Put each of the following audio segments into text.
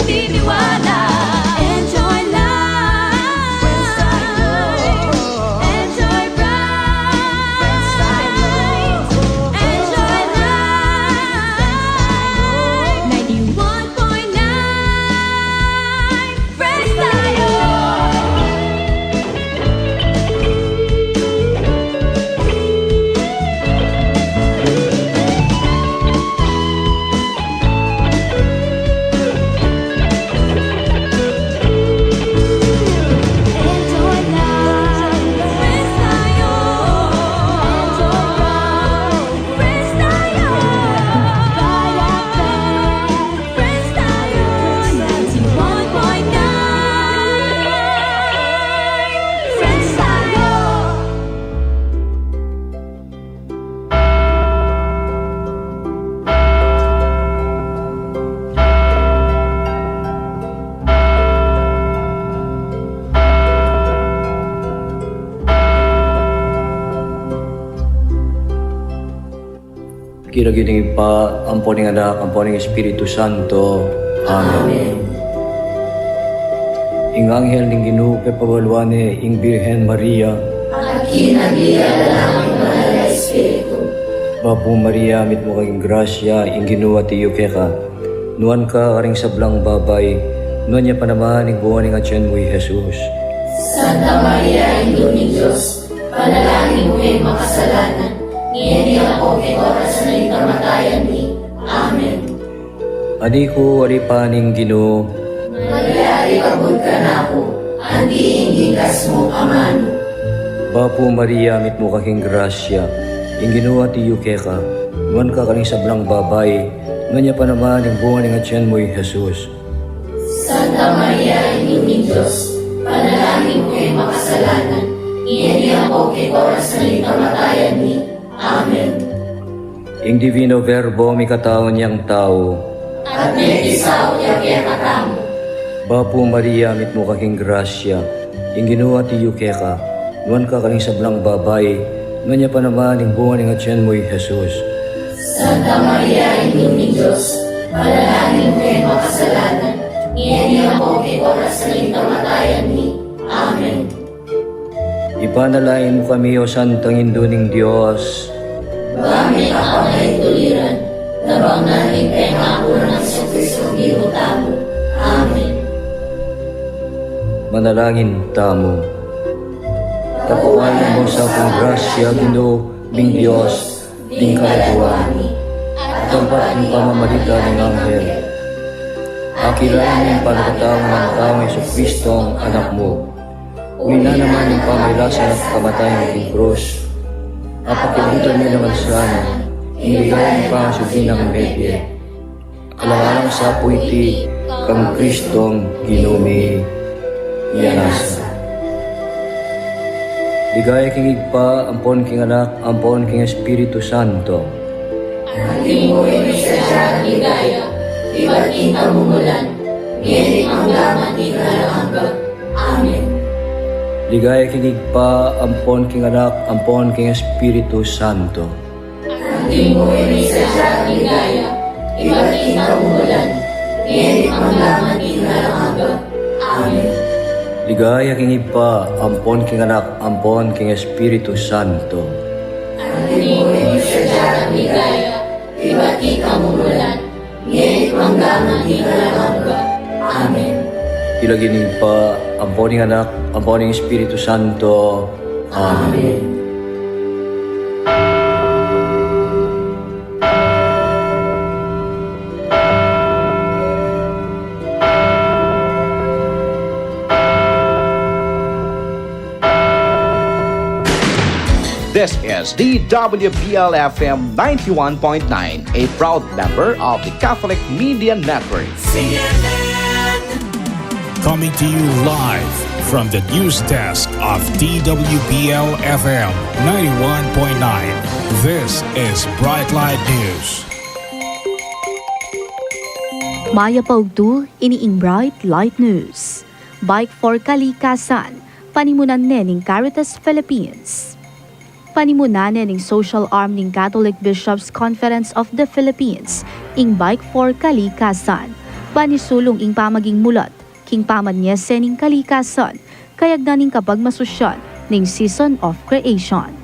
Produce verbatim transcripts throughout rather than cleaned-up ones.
Tiniwala. Enjoy life. Enjoy bright. Enjoy life. Ninety-one point nine Fresh Tayo. King lagyu ning Ibpa, ampo ning Anak, ampo ning Espiritu Santo. Amen. Amen. Ing anghel ning Ginu pepabaluan ne ing Birhen Maria. At kinabilan na ning Banal a Espiritu. Bapu Maria, mitmu ka king grasya, ing Ginu atiu keka. Nuan ka karing sablang babai, nuan ya pa naman ing bunga ning atian mu, i Jesus. Santa Maria, Indu ning Dios, panalangin mu kaming makasalanan, ngeni ampo king oras ning kamatayan mi. Amen. Anak ku, alipan ning Ginu. Malyari ka kabud kanaku, anti ing bingkas mu amanu. Bapu Maria, mitmu ka king grasya, ing Ginu atiu keka, nuan ka karing sablang babai, nuan ya pa naman ing bunga ning atian mu, i Jesus. Santa Maria, Indu ning Dios, panalangin mu kaming makasalanan, ngeni ampo king oras ning kamatayan mi. Amen. Ing Divino Verbo mikatau na yang tau. At mekisaul ya kekatamu. Bapu Maria, mitmu ka king grasya, ing Ginu atiu keka, nuan ka karing sablang babai, nuan ya pa naman ing bunga ning atian mu, i Jesus. Santa Maria, Indu ning Dios, panalangin mu kaming makasalanan, ngeni ampo king oras ning kamatayan mi. Amen. Ipanalangin mu kami, o Santang Indu ning Dios. Ban mi kapamaintuliran, nabang na ning pengaku nang Jesucristo Ginu tamu. Amen. Manalangin tamu. Tapuan mu sa king grasya, Ginu ming Dios, ing kaladua mi, at kampat ning pamamalita ning anghel. Akilala mi ing panagkatau ning Ginu Jesucristo, Anak mu. Uy na naman ing pamagkasakit at kamatayan king krus. Apakiabutan mi naman sana ing ligaya ning pangasubli nang mebie. Alang-alang sa pu iti kang Kristong Ginu mi. Yana sa. Ligaya king Ibpa, ampon king Anak, ampon king Espiritu Santo. Antimo ing sadya nang ligaya, ibat king kamumulan, ngeni at angga man king alang angga. Amen. Ligaya king Ibpa, ampon king Anak, ampon king Espiritu Santo. Antimo ing sadya nang ligaya, ibat king kamumulan, ngeni at angga man king alang angga. Amen. Ligaya king Ibpa, ampon king Anak, ampon king Espiritu Santo. Antimo ing sadya nang ligaya, ibat king kamumulan, ngeni at angga man king alang angga. Amen. King lagyu ning Ibpa, ampon ning Anak, ampon ning Espiritu Santo. Amen. This is D W B L F M ninety-one point nine, a proud member of the Catholic Media Network. Coming to you live from the news desk of D W B L F M ninety-one point nine. This is Bright Light News. Mayap a ugtu, ini ing Bright Light News. Bike for Kalikasan, panimunan ne ning Caritas Philippines. Panimunan ne ning social arm ning Catholic Bishops' Conference of the Philippines ing Bike for Kalikasan. Ban isulung ing pamaging mulat king pamanyese ning kalikasan, kayagnan ning kapagmasusyan ning Season of Creation.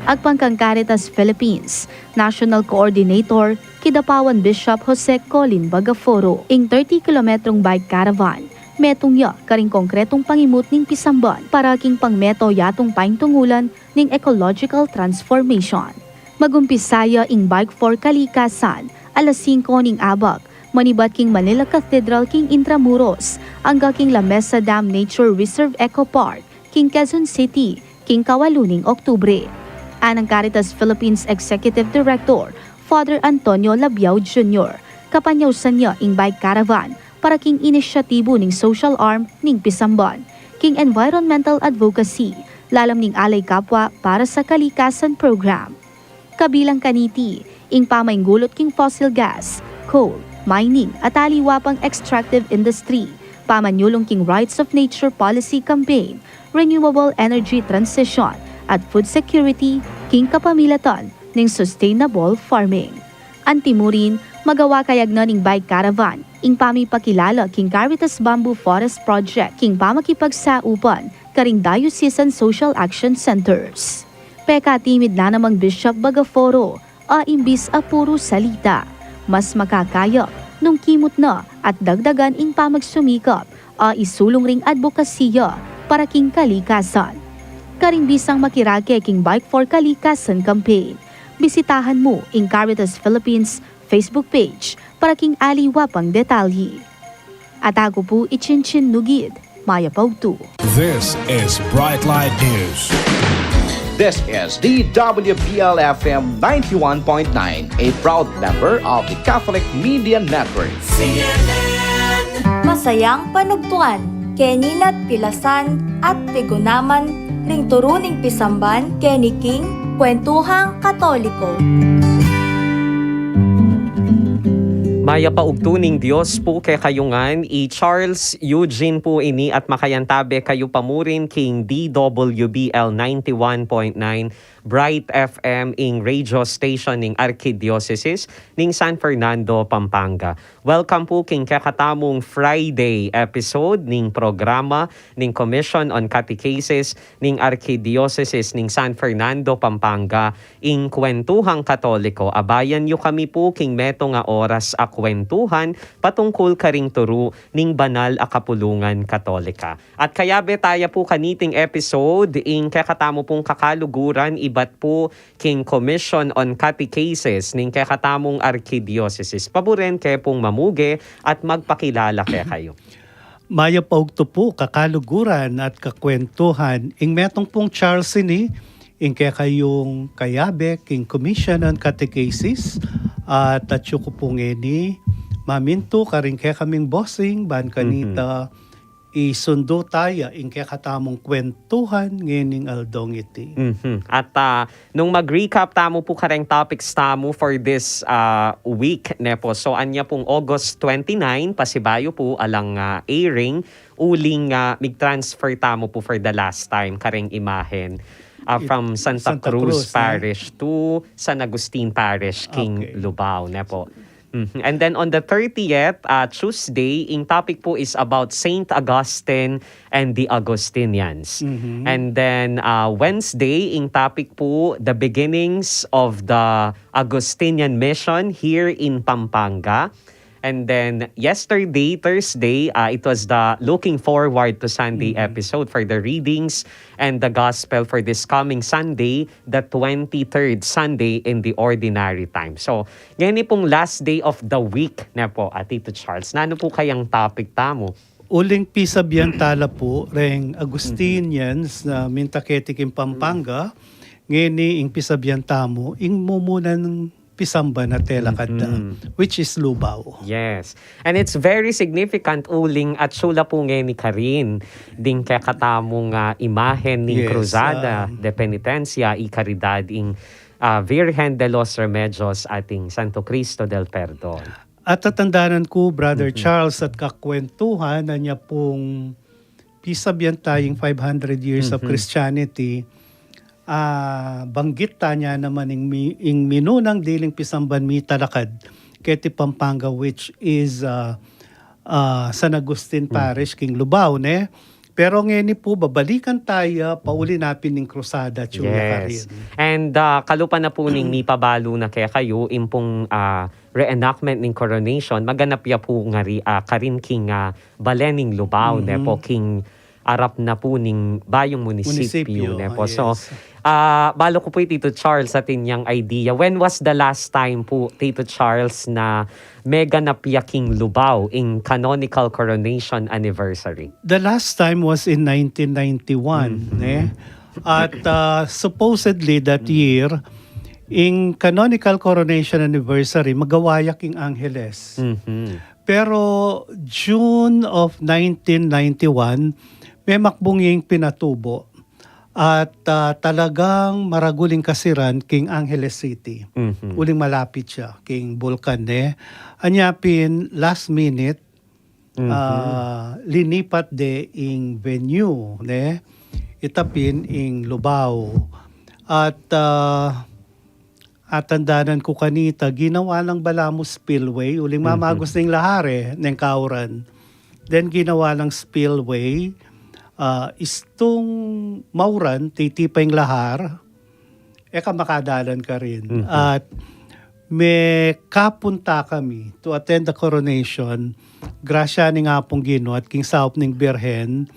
Agpang kang Caritas Philippines National Coordinator, Kidapawan Bishop Jose Colin Bagaforo, ing thirty kilometrong bike caravan metung ya karing konkretong pangimut ning pisamban para king pangmeto yatung paintungulan ning ecological transformation. Magumpisa ya ing Bike for Kalikasan alas singko ning abak, manibat king Manila Cathedral king Intramuros, angga king La Mesa Dam Nature Reserve Eco Park king Quezon City, king kawalu ning Oktubre. Anang Caritas Philippines Executive Director, Father Antonio Labiao Junior, kapanyausan ya ing bike caravan para king inisyatibu ning social arm ning pisamban king environmental advocacy, lalam ning Alay Kapwa para sa Kalikasan program. Kabilang kaniti, ing pamainggulut king fossil gas, coal, mining, at aliwa pang extractive industry, pamanyulung king Rights of Nature Policy Campaign, renewable energy transition, at food security king kapamilatan ning sustainable farming. Antimurin, magawa kayagnan ning bike caravan ing pamipakilala king Caritas Bamboo Forest Project king pamakipagsaupan karing diocesan social action centers. Pekatimid na namang Bishop Bagaforo, a imbis a puru salita, mas makakaya nung kimut na at dagdagan ing pamagsumikap a isulung ring adbokasiya para king kalikasan. Karing bisang makirake king Bike for Kalikasan campaign, bisitahan mu ing Caritas Philippines Facebook page para king aliwa pang detalye. At aku pu i Chinchin Nugid, mayap a ugtu. This is Bright Light News. This is D W B L F M ninety-one point nine, a proud member of the Catholic Media Network. Masayang panugtuan, keni na't pilasan at pigunaman ring turu ning pisamban keni king Kwentuhang Katoliko. Mayap a ugtu ning Dios pu kekayu ngan, i Charles Eugene pu ini at makayantabe kayu pa murin king D W B L ninety-one point nine Bright F M, ing radio station ning Arkidiosesis ning San Fernando, Pampanga. Welcome pu king kekatamung Friday episode ning programa ning Commission on Catechesis ning Arkidiosesis ning San Fernando, Pampanga, ing Kwentuhang Katoliko. Abayan yu kami pu king metung a oras a kwentuhan patungkul karing turu ning banal a kapulungan Katolika. At kayabe taya pu kaniting episode, ing kekatamu pung kakaluguran ibat pu king Commission on Catechesis ning kekatamung Arkidiosesis. Paburen ke pung mamuge at magpakilala kekayu. Mayap a ugtu pu, kakaluguran at kakwentuhan. Ing metung pung Charles ini, ing kekayung kayabe king Commission on Catechesis, at atyu ku pu ngeni mamintu karing kekaming bossing, ban kanita isundu taya ing kekatamung kwentuhan ngening aldong iti. Mhm. At, ah, nung mag-recap tamu pu kareng topics tamu for this, ah, week, ne po. So, anya pung August twenty-nine, pasibayu pu, alang, ah, airing, uling, ah, mig-transfer tamu pu for the last time kareng imahen, ah, from Santa Cruz Parish to San Agustin Parish, king Lubao, ne po. Mhm. And then on the thirtieth, ah, Tuesday, ing topic pu is about Saint Augustine and the Augustinians. Mhm. And then, ah, Wednesday, ing topic pu, the beginnings of the Augustinian mission here in Pampanga. And then yesterday, Thursday, ah, it was the Looking Forward to Sunday episode for the readings and the gospel for this coming Sunday, the twenty-third Sunday in the ordinary time. So, ngeni pung last day of the week ne po, ah, Tito Charles. Nanu pu kayang topic tamu? Uling pisabian tala pu reng Agustinians na minta keti king Pampanga, ngeni ing pisabian tamu, ing mumunan pisamban a telakad da, which is Lubao. Yes. And it's very significant uling atyu la pu ngeni karin ding kekatamung, ah, imahen ning Cruzada de Penitencia y Caridad, ing, ah, Virgen de los Remedios at ing Santo Cristo del Perdon. At tatandanan ku, Brother Charles, at kakwentuhan, anya pung pisabian tayung five hundred years of Christianity, ah, banggit tana naman ing mi-, ing minunang diling pisamban mitalakad keti Pampanga, which is, ah, ah, San Agustin Parish, king Lubao, ne? Pero ngeni pu, babalikan taya, pauli na pin ning Cruzada, Chuya, karin. And ah, kalupa na pu ning mipabalu na kekayu, ing pung ah, reenactment ning coronation, maganap ya pu ngari, ah, karin king ah, bale ning Lubao, ne po, king arap na pu ning bayung munisipyu, Munisipyu, ne po. So, yes. ah, balu ku pu i Tito Charles atin yang idea. When was the last time pu, Tito Charles, na meganap ya king Lubao ing canonical coronation anniversary? The last time was in nineteen ninety-one, ne? At ah, supposedly that year, ing canonical coronation anniversary, magawa ya king Angeles. Mhm. Pero June of nineteen ninety-one, memakbung ing pinatubo. At ah, talagang maragul ing kasiran king Angeles City. Mhm. Uling malapit ya king bulkan, ne? Anya pin, last minute, ah, linipat de ing venue, ne? Ita pin ing Lubao. At ah, atandanan ku kanita, ginawa lang balamu spillway, uling mamagus na ing lahar e, neng kauran. Then ginawa lang spillway, ah, istung mauran, titipa ing lahar, e ka makadalan karin. At mekapunta kami to attend the coronation. Grasya ning Apung Ginu at king saup ning Birhen,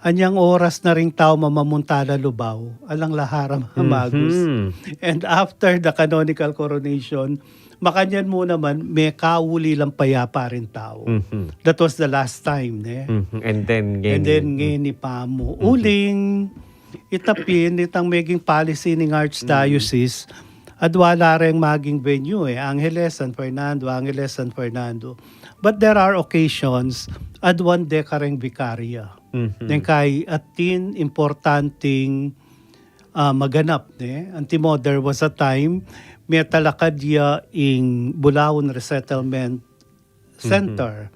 anyang oras na ring tau mamamunta la Lubao, alang lahar a mamagus. Mhm. And after the canonical coronation, makanyan mu naman, mekauli lang payapa ring tau. Mhm. That was the last time, ne? Mhm. And then, And ngeni, then, ngeni pa mu. Uling, ita pin, itang meging policy ning Archdiocese, adwa la reng maging venue e, Angeles, San Fernando, Angeles, San Fernando. But there are occasions, adwan de kareng vicaria. Mhm. Neng kai atin importanteng ah, maganap, ne? Antimo, there was a time, metalakad ya ing Bulaon Resettlement Center.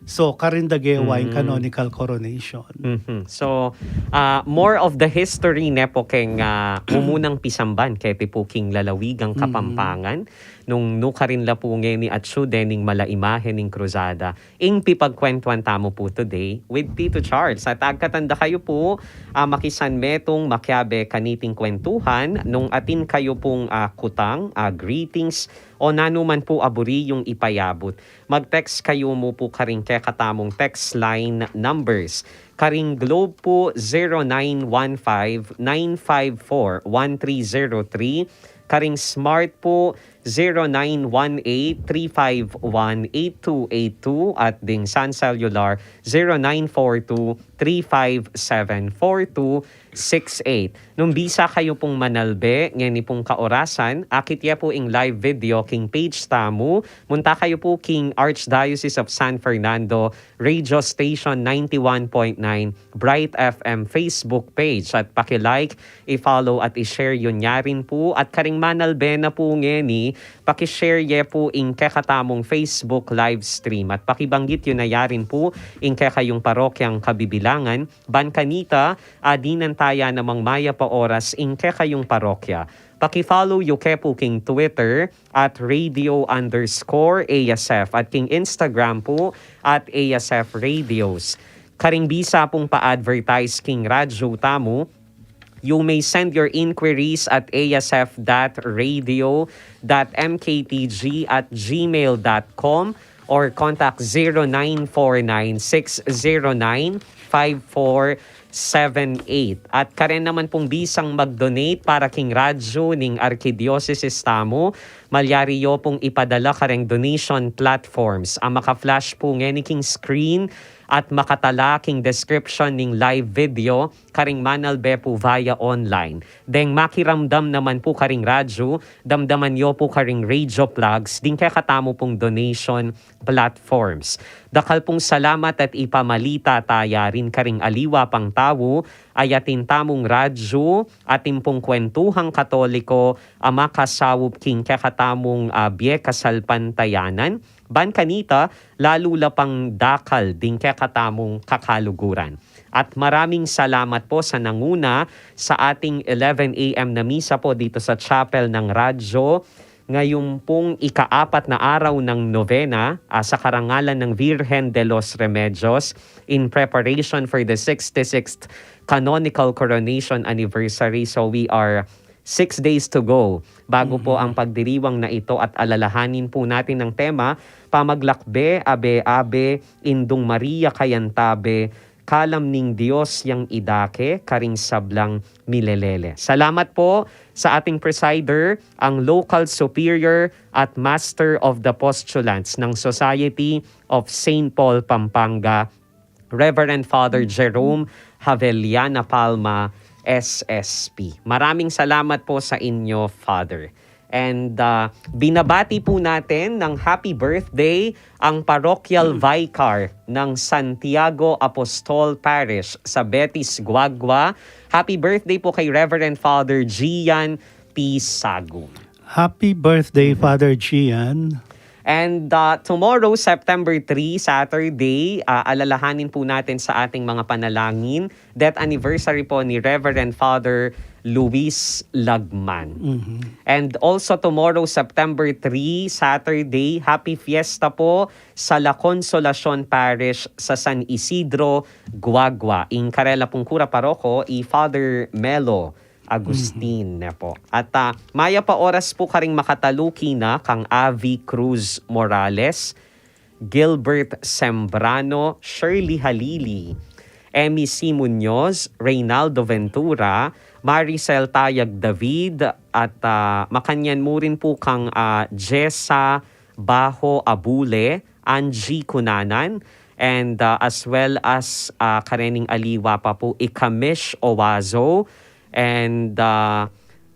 So, karin da gewa ing canonical coronation. Mhm. So, ah, more of the history ne po keng ah, mumunang pisamban keti pu king lalawigang Kapampangan, nung nukarin la pu ngeni atsu dening mala imahe ning Cruzada. Ing pipagkwentuan tamu pu today with Tito Charles. At agkatanda kayu pu, ah, makisanmetung makiabe kaniting kwentuhan, nung atin kayu pung ah, kutang, ah, greetings, o nanu man pu a buri yung ipayabut. Mag-text kayu mu pu karing kekatamung text line numbers. Karing Globe pu, zero nine one five, nine five four, one three zero three. Karing Smart pu, zero nine one eight, three five one, eight two eight two, at ding Sun Cellular, zero nine four two, three five seven, four two six eight. Nung bisa kayu pung manalbe ngeni pung kaorasan, akit ye pu ing live video king page tamu, munta kayu pu king Archdiocese of San Fernando Radio Station ninety-one point nine Bright F M Facebook page, at paki-like, i-follow at i-share yu na rin pu. At karing manalbe na pu ngeni, paki-share ye pu ing kekatamung Facebook live stream at pakibanggit yu na ya rin pu ing kekayung parokyang kabibilangan. Ban kanita, adinan taya namang mayap a oras ing kekayung parokya. Paki-follow yu ke pu king Twitter at radio underscore A S F at king Instagram pu at A S F Radios. Karing bisa pung pa-advertise king radyo tamu, you may send your inquiries at A S F dot radio dot M K T G at gmail dot com or contact zero nine four nine six zero nine five four seven eight. At karen naman pung bisang mag-donate para king radyo ning Arkidiosesis tamu, malyari yu pung ipadala kareng donation platforms a maka-flash pu ngeni king screen at makatala king description ning live video karing manalbe pu via online. Deng makiramdam naman pu karing radyo, damdaman yu pu karing radio plugs ding kekatamu pung donation platforms. Dakal pung salamat at ipamalita taya rin karing aliwa pang tau, a atin tamung radyo, atin pung kwentuhang Katoliko a makasaup king kekatamung, ah, bie kasalpantayanan. Ban kanita, lalu la pang dakal ding kekatamung kakaluguran. At maraming salamat po sa nanguna sa ating eleven A M na misa po dito sa chapel ng radyo. Ngayon pong ikaapat na araw ng novena, ah, sa karangalan ng Virgen de los Remedios, in preparation for the sixty-sixth canonical coronation anniversary. So we are six days to go bago po Mhm. ang pagdiriwang na ito at alalahanin po natin ang tema, Pamaglakbe, Abe-abe, Indung Maria kayantabe, kalam ning Dios yang idake, karing sablang milelele. Salamat po sa ating presider, ang local superior at master of the postulants ng Society of Saint Paul Pampanga, Reverend Father Jerome Haveliana Palma, S S P. Maraming salamat po sa inyo, Father. And, ah, binabati po natin ng happy birthday ang parochial vicar ng Santiago Apostol Parish sa Betis, Guagua. Happy birthday po kay Reverend Father Gian P. Sagum. Happy birthday, Mhm. Father Gian. And, ah, tomorrow, September three, Saturday, ah, alalahanin po natin sa ating mga panalangin death anniversary po ni Reverend Father Luis Lagman. Mhm. And also tomorrow, September three, Saturday, happy fiesta po sa La Consolacion Parish sa San Isidro, Guagua. Ing karela pung kura paroko, i Father Melo Agustin Mhm. ne po. At, ah, mayap a oras po karing makataluki na kang Avi Cruz Morales, Gilbert Sembrano, Shirley Halili, Emmy C. Muñoz, Reynaldo Ventura, Maricel Tayag David, at, ah, makanyan mu rin po kang, ah, Jessa Baho Abule, Angie Cunanan, and, ah, as well as, ah, karening aliwa pa po, i Kamish Owazo, and, ah,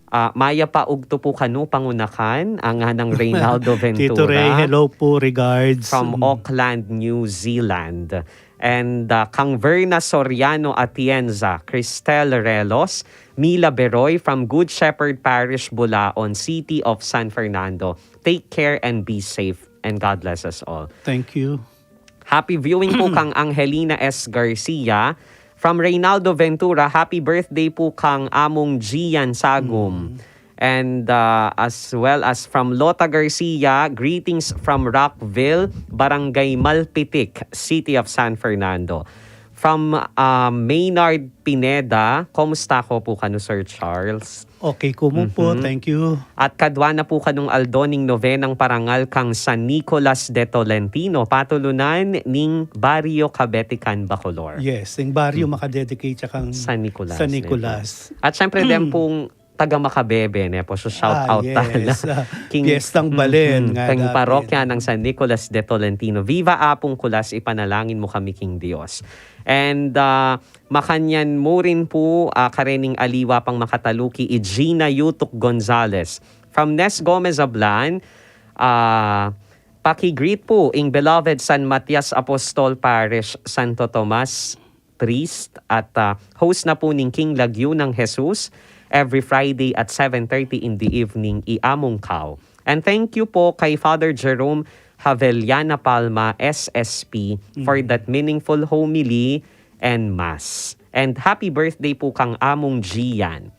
ah, mayap a ugtu po kanu pangunakan, a nganang Reynaldo Ventura. Tito Ray, hello po, regards. From Mm. Auckland, New Zealand. And, ah, kang Verna Soriano Atienza, Cristel Relos, Mila Beroy from Good Shepherd Parish, Bulaon, City of San Fernando. Take care and be safe. And God bless us all. Thank you. Happy viewing po kang Angelina S. Garcia. From Reynaldo Ventura, happy birthday po kang Among Gian Sagum. Mm. And, uh, as well as from Lota Garcia, greetings from Rockville, Barangay Malpitic, City of San Fernando. From, uh, Maynard Pineda, kumusta ko po kanu, Sir Charles? Okay ko mu po, Mhm. thank you. At kadwa na po kanung aldo ning novenang parangal kang San Nicolas de Tolentino, patulunan ning Barrio Cabetican, Bacolor. Yes, ning baryo Mm. makadedicate siya kang San Nicolas, San ne po. Nicolas. At syempre, den pung taga Macabebe, ne po. So, shout Ah, out yes. tala. Ah, King Piestang Balen, Mhm. nga King dati. parokya nang San Nicolas de Tolentino. Viva Apung Kulas, ipanalangin mu kami king Dios. And, ah, makanyan mu rin po, ah, karening aliwa pang makataluki, i Gina Yutuk Gonzalez. From Nes Gomez Ablan, ah, paki-greet po ing beloved San Matias Apostol Parish, Santo Tomas Priest, at, ah, host na po ning King Lagyu nang Jesus every Friday at seven thirty in the evening, i Among Kao. And thank you po kay Father Jerome Haveliana Palma, S S P, for Mhm. that meaningful homily and Mass. And happy birthday po kang Among Gian.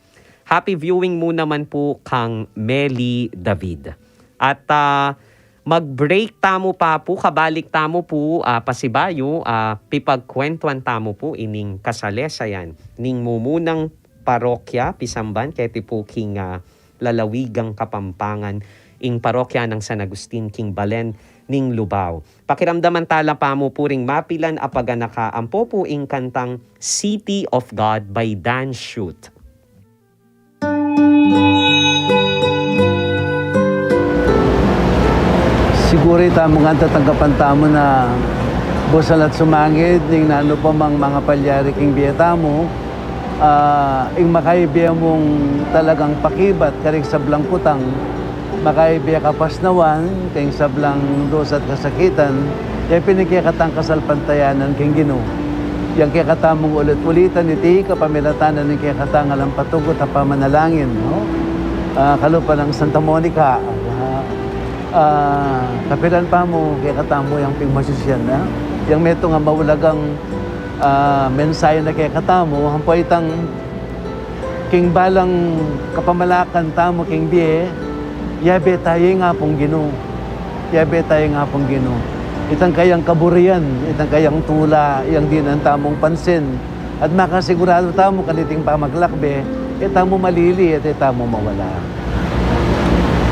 Happy viewing mu naman po kang Meli David. At, ah, mag-break tamu pa po, kabalik tamu po, ah, pasibayu, ah, pipagkwentuan tamu po ining kasalesayan ning mumunang parokya, pisamban, keti po king, ah, lalawigang Kapampangan, ing parokya nang San Agustin king balen ning Lubao. Pakiramdaman tala pa mu pu ring mapilan a paganaka ampo pu ing kantang City of God by Dan Schutt. Siguro itamu ngan tatanggapan tamu na busal at sumangid ning nanu pa mang mangapalyari king bie tamu, ah, ing makaibe mung talagang pakibat karing sablang kutang, makaibe kapasnawan karing sablang dusa at kasakitan, ya pin ing kekatang kasalpantayanan king Ginu. Yang kekatamung ulit-ulitan iti kapamilatan ning kekatang alang patugut a pamanalangin, no? Ah, kalupa nang Santa Monica, ah, ah, kapilan pa mu kekatamu yang pin masisian na? Yang metung a maulagang ah, mensahe na kekatamu, ampo itang king balang kapamalakan tamu king bie, Yabe taya ing Apung Ginu. Yabe taya ing Apung Ginu. Itang kayang kaburian, itang kayang tula, yang dinan tamung pansin. At makasigurado tamu kaniting pamaglakbe, e tamu malili at e tamu mawala.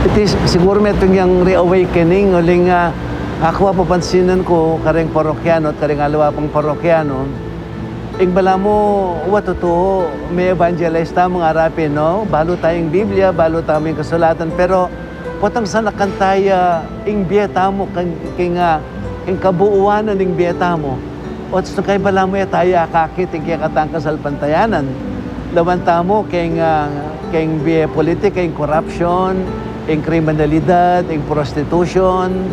Iti siguru metung yang reawakening, uling, ah, aku apapansinan ku kareng parokyano at kareng aliwa pang parokyano, ing balamu, wa tutu, me-evangelize tamu ngarapin, no? Balu tamu ing Biblia, balu tamu ing kasulatan, pero potang sanakan taya ing bie tamu, king, king, ah, king kabuuan na ning bie tamu. Ots nung kay balamu e taya akakit ing kekatang kasalpantayanan. Lawan tamu king, ah, king bie politika, ing korapsyon, ing kriminalidad, ing prostitution.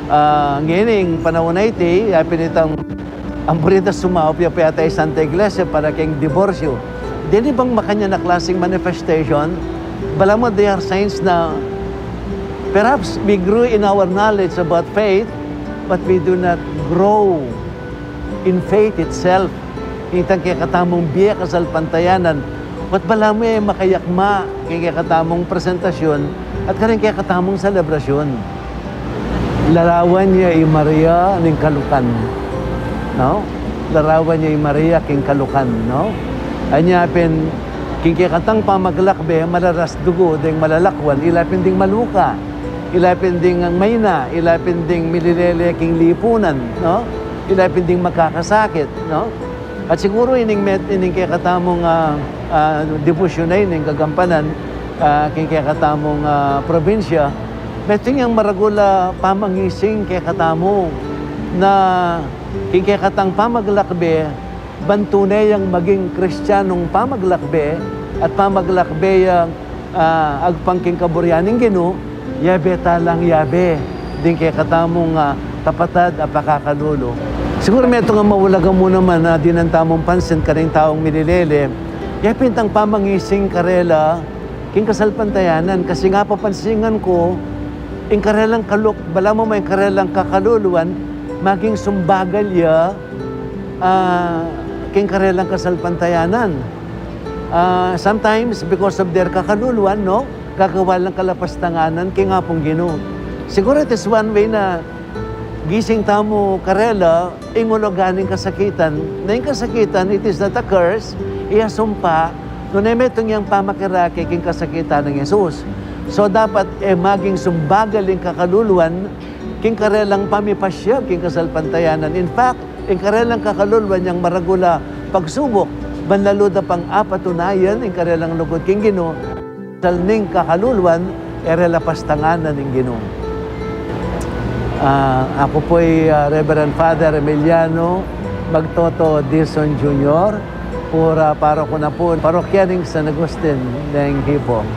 Ah, ngening panaun a iti, yapin itang Ampon ita sumaup ya pa yata ing Santa Iglesia para king diborsyo. Deni bang makanyan a klaseng manifestation? Balamu, they are signs na perhaps we grew in our knowledge about faith, but we do not grow in faith itself. Itang kekatamung bie kasalpantayanan. At balamu e makayakma king kekatamung presentasyon at karing kekatamung selebrasyon. Larawan ya i Maria ning kalukan, no? Larawan ya i Maria king kalukan, no? Anya pin, king kekatang pamaglakbe, malaras dugu ding malalakwan, ila pin ding maluka, ila pin ding maina, ila pin ding mililele king lipunan, no? Ila pin ding makakasakit, no? At siguru ining met-, ining kekatamung, ah, ah, debosyon a ining gagampanan, ah, king kekatamung, ah, probinsya, metung yang maragul a pamangising kekatamu na king kekatang pamaglakbe, ban tune yang maging Kristianung pamaglakbe at pamaglakbe yang, ah, agpang king kaburian ning Ginu, yabe ta lang yabe ding kekatamung, ah, kapatad a pakakalulu. Siguru metung a maulaga mu naman a dinan tamung pansin karing taung mililele, yapin itang pamangising karela king kasalpantayanan, kasi nga papansinan ku, ing karelang kaluk-, balamu ing karelang kakaluluan, maging sumbagal ya, ah, king karelang kasalpantayanan. Ah, sometimes, because of their kakaluluan, no, gagawa lang kalapastanganan king Apung Ginu. Siguru it is one way na gising tamu karela, ing ulugan ning kasakitan. Na ing kasakitan, it is not a curse, iya sumpa, nune metung yang pamakirake king kasakitan nang Jesus. So, dapat e maging sumbagal ing kakaluluan king karelang pamipasyag king kasalpantayanan. In fact, ing karelang kakaluluan yang maragul a pagsubuk, ban lalu da pang apatunayan ing karelang lugud king Ginu, sal ning kakaluluan, e re lapastanganan ing Ginu. Ah, aku pu i, ah, Reverend Father Emiliano Magtoto Dizon Junior, pura paroku na pu, parokya ning San Agustin ning Hipong.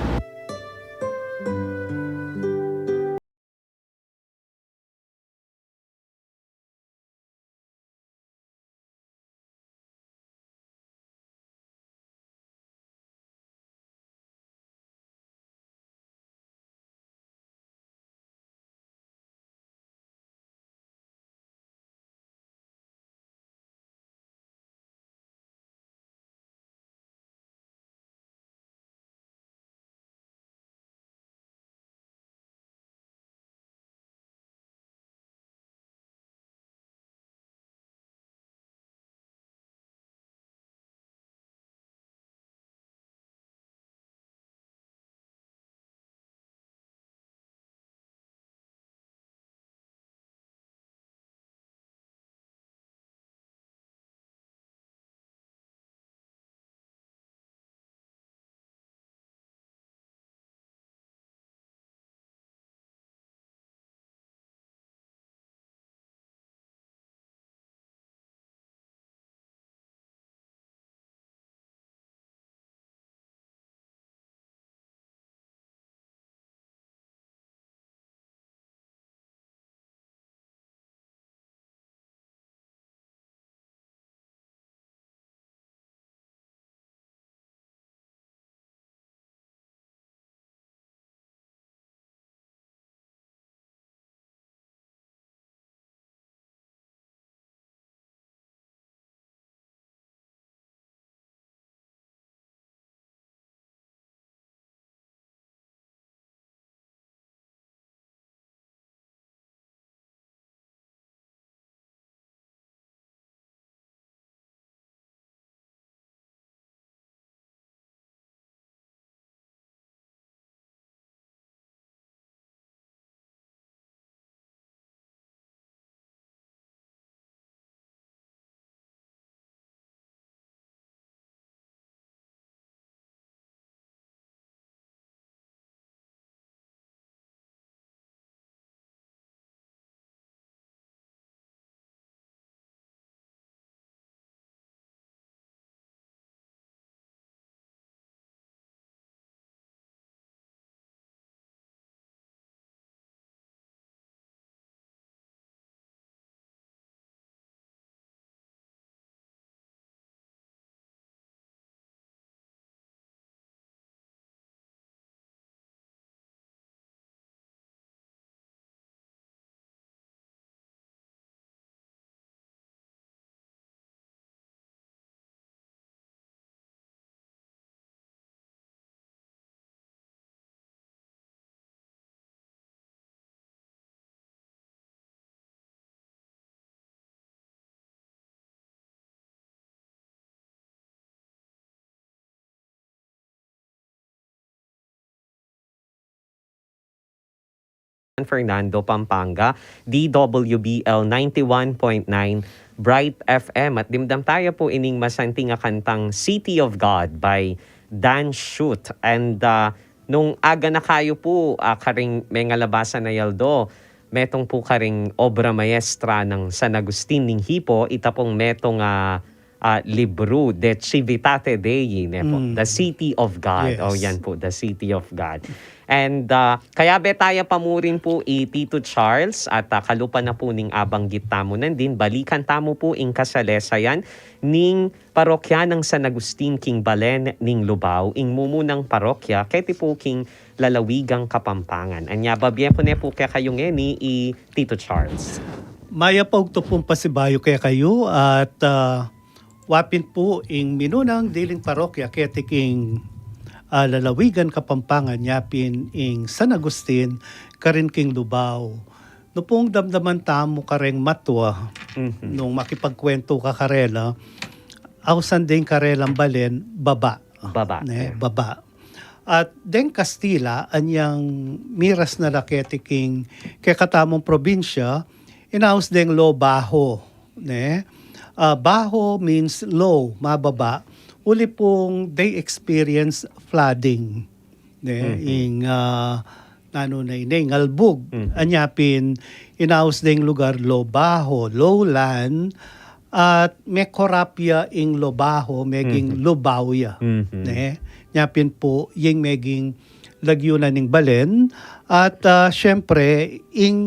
San Fernando, Pampanga, D W B L ninety-one point nine Bright F M. At dimdam taya pu ining masanting a kantang City of God by Dan Schutt. And, ah, nung aga na kayu pu, ah, karing mengalabasan a Aldo, metung pu karing obra maestra nang San Agustin ning Hipoo, ita pung metung a, ah, libru, De Civitate Dei, ne pu? Mm. The City of God. Yes. O, yan pu, The City of God. And, ah, kayabe taya pa murin pu i Tito Charles at, ah, kalupa na pu ning abanggit tamu nandin, balikan tamu pu ing kasalesayan ning parokya nang San Agustin king balen ning Lubao, ing mumunang parokya keti pu king lalawigang Kapampangan. Anya, babie ku ne pu kekayu ngeni i Tito Charles. Mayap a ugto pung pasibayu kekayu at, ah, wa pin pu ing minunang diling parokya keti king, ah, lalawigan Kapampangan, nya pin ing San Agustin karin king Lubao. Nu pung damdaman tamu kareng matwa, Mhm. nung makipagkwentu ka karela, ausan deng karelang balen, baba. Baba, Ne, yeah. Baba. At deng Kastila, anyang miras na la keti king kekatamung probinsya, inaus deng lo baho, ne? Ah, baho means low, mababa. Uli pung they experience flooding, ne? Mhm. Ing, ah, nanu na ini, ing albug. Mhm. Anya pin, inaus deng lugar lo baho, lowland, at mekorap ya ing lo baho, meging Mhm. Lubao ya. Mhm. Ne? Nya pin pu, ing meging lagyu na ning balen, at, ah, siyempre, ing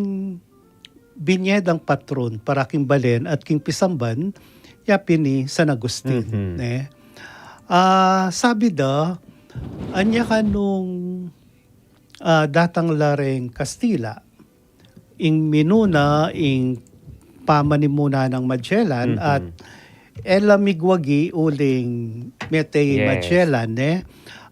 binye dang patron para king balen at king pisamban, ya pin i San Agustin, Mhm. ne? Ah, sabi da, anya kanung, ah, datang la reng Kastila, ing minuna, ing pamanimuna nang Magellan, Mhm. at e la migwagi uling mete i Yes. Magellan, ne?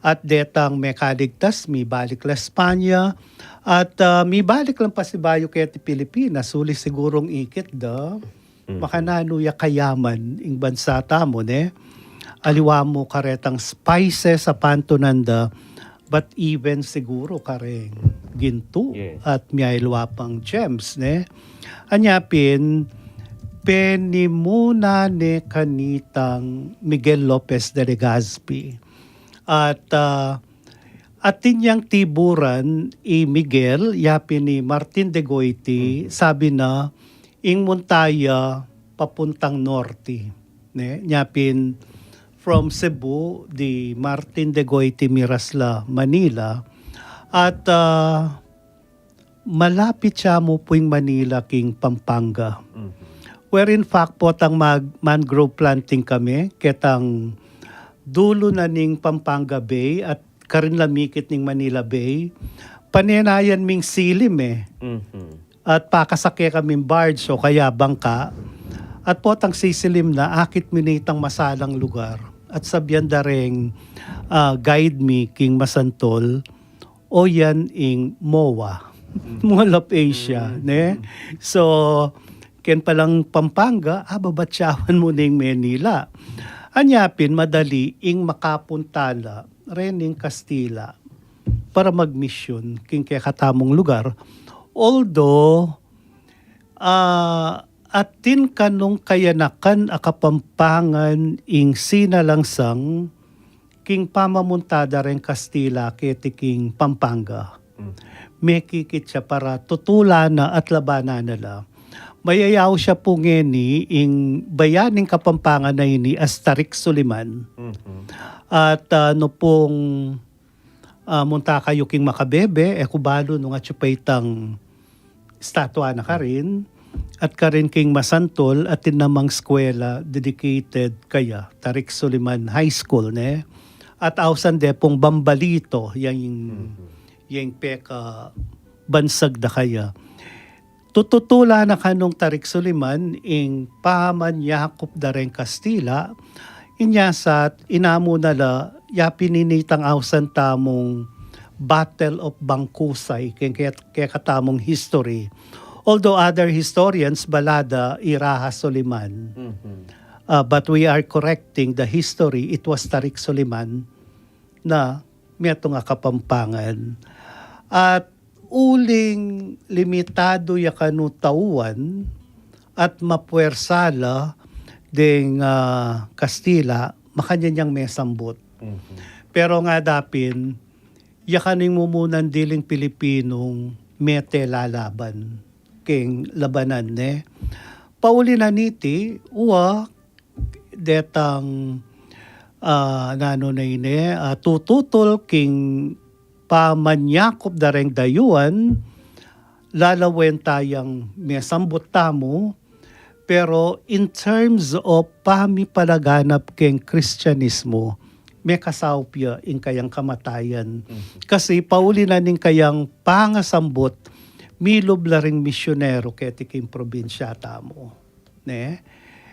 At detang mekaligtas, mibalik la Espanya, at, ah, mibalik lang pasibayu keti Pilipinas, uli sigurung ikit da, Mhm. makananu ya kayaman ing bansa tamu, ne? Aliwa mu karetang spices a pantunan da, but even siguru kareng gintu Yes. at miyaliwa pang gems, ne? Anya pin, penimuna ne kanitang Miguel Lopez de Legazpi. At, ah, atin yang tiburan i Miguel, ya pin i Martin de Goiti, Mhm. sabi na, ing munta ya papuntang norte, ne? Nya pin from Cebu, di Martin de Goiti miras la Manila, at, ah, malapit ya mu pu ing Manila king Pampanga. Mhm. Where in fact, potang mag-, mangrove planting kami, ketang dulu na ning Pampanga Bay at karin la mikit ning Manila Bay, panenayan ming silim e. Mhm. At pakasake kaming barge o kaya bangka. At potang sisilim na, akit mi nitang masalang lugar. At sabian da reng, ah, guide mi king masantol, o yan ing MOA, Mhm. Mall of Asia, Mhm. ne? So, ken palang Pampanga, ah, babatyawan mu ning Manila. Anya pin, madali ing makapunta la rening Kastila para magmisyun king kekatamung lugar. Although, ah, atin kanung kayanakan a Kapampangan ing sinalangsang king pamamunta da reng Kastila keti king Pampanga. Mm. Mekikit ya para tutulan na at labanan na la. Mayayaus ya pu ngeni ing bayan ning Kapampangan a ini as Tarik Suliman. Mhm. At, ah, nu pung, ah, munta kayu king Macabebe, e ku balu nung atyu pa itang estatwa na karin, at karin king masantol, atin namang eskwela dedicated kaya, Tarik Suliman High School, ne? At ausan de pung Bambalito, yang, Mhm. yang pekabansag da kaya. Tututulan na kanung Tarik Suliman ing pamanyakup da reng Kastila, inya sa inamu na la, ya pin ini itang ausan tamung Battle of Bangkusay, keng ke-, kekatamung history. Although other historians, bala da i Raha Suliman. Mhm. Uh, but we are correcting the history, it was Tarik Suliman na metung a Kapampangan. At Uling limitadu ya kanu tauan at mapuersa la deng, ah, Kastila, makanyan yang mesambut. Mhm. Pero ngana pin, ya kanu ing mumunan diling Pilipinung mete lalaban keng labanan, ne? Pauli na niti, wa detang, ah, nanu na ini, ah, tututul king pamanyakup da reng dayuan, lalawen tayang mesambut tamu, pero in terms of pamipalaganap keng Kristianismu, mekasaup ya ing kayang kamatayan. Mhm. Kasi pauli na ning kayang pangasambut, milub la ring misyonero keti king probinsya tamu. Ne?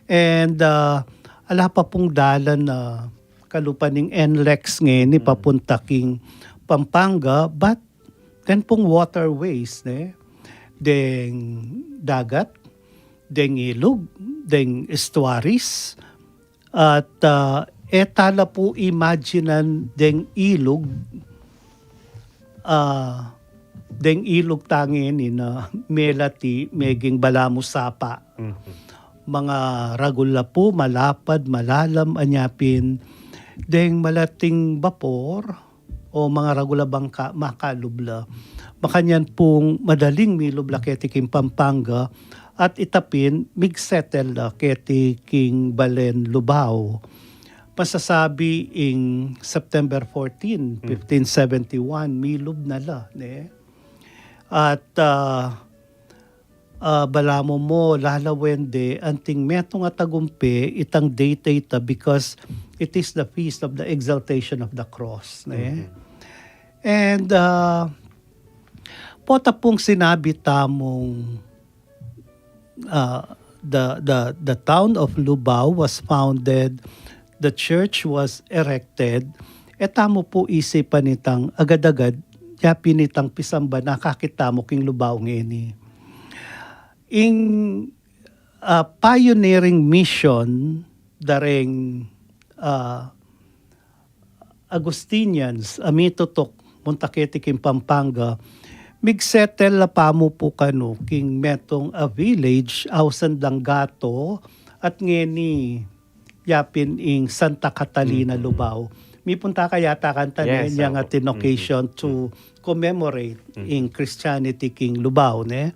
And, ah, ala pa pung dalan na kalupa ning N lex ngeni, mm, papunta king Pampanga, but then pung waterways, ne? Deng dagat, deng ilug, deng estuaries, at, ah, e ta la pu imaginan deng ilug, ah, deng ilug ta ngeni na melati, meging balamu sapa. Mhm. Mangaragul la pu, malapad, malalam, anya pin deng malating bapor o mangaragul a bangka, makalub la. Makanyan pung madaling milub la keti king Pampanga, at ita pin migsettle la keti king balen Lubao. Masasabi ing September fourteen, hmm, fifteen seventy-one, milub na la, ne? At, ah, ah, balamu mu, lalawen de, anting metung a tagumpe itang date a ita, because it is the feast of the exaltation of the cross, ne? Mhm. And, ah, pota pung sinabi tamung, ah, the, the, the town of Lubao was founded, the church was erected, e tamu pu isipan itang agad-agad, ya pin itang pisamban a akakit tamu king Lubao ngeni. Ing, ah, pioneering mission da reng, ah, Agustinians a mitutuk munta keti king Pampanga, migsettle la pamu pu kanu king metung a village ausan dang Gato, at ngeni ya pin ing Santa Catalina, mm, Lubao. Mipunta ka yata kanita, ne, yes, yang opo, atin occasion, mm-hmm, to commemorate, mm-hmm, ing Christianity king Lubao, ne?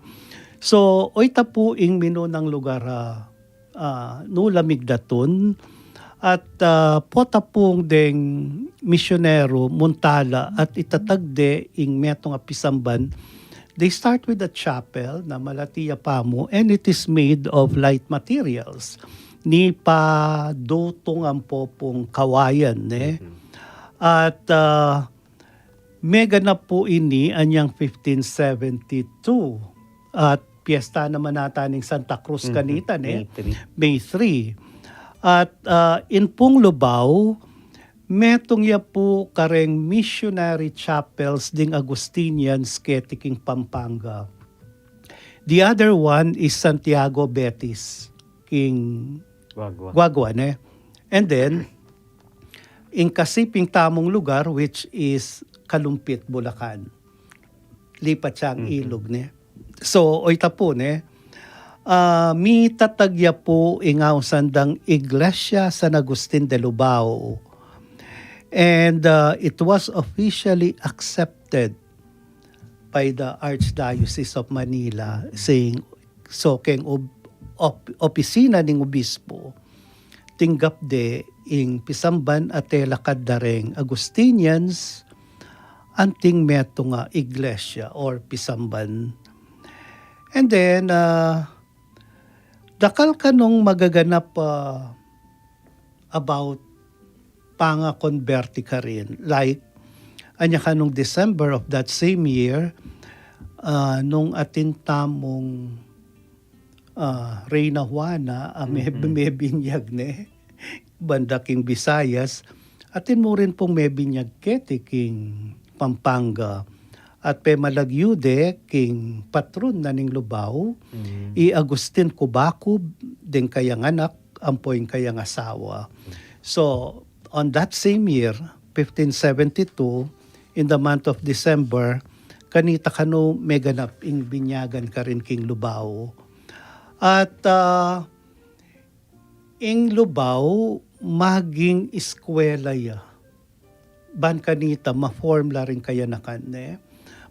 So, oyta pu ing minunang lugar a, ah, nu la migdatun, at, ah, pota pung deng misyonero munta la at itatag de ing metung a pisamban. They start with a chapel na malati ya pamu, and it is made of light materials. Nipa, dutung, ampo pung kawayan, ne? Mhm. At, ah, meganap pu ini anyang fifteen seventy-two. At piyesta naman ata ning Santa Cruz, mhm, kanita, ne? May three. May three. At, ah, in pung Lubao, metung ya pu kareng missionary chapels ding Agustinians keti king Pampanga. The other one is Santiago Betis, king Guagua. Guagua, ne? And then, ing kasiping tamung lugar, which is Kalumpit, Bulacan. Lipat yang, mhm, ilug, ne? So, oyta pu, ne? Ah, mitatag ya pu ing ausan dang Iglesia San Agustin de Lubao. And, ah, it was officially accepted by the Archdiocese of Manila, saying, so keng ob-, op-, opisina ning obispo, tinggap de ing pisamban a telakad da reng Agustinians, anting metung a iglesia or pisamban. And then, ah, dakal kanung magaganap, ah, about pangakonberti karin. Like, anya kanung December of that same year, ah, nung atin tamung, ah, Reyna Juana, ah, me-, mhm, mebinyag, ne? Banda king Visayas, atin mu rin pung mebinyag keti king Pampanga. At pemalagyu de king patron na ning Lubao, mhm, i Agustin Cubacub, deng kayang anak, ampo ing kayang asawa. So, on that same year, fifteen seventy-two, in the month of December, kanita kanu meganap ing binyagan karin king Lubao. At, ah, ing Lubao maging eskwela ya. Ban kanita ma-form la ring kayanakan, ne?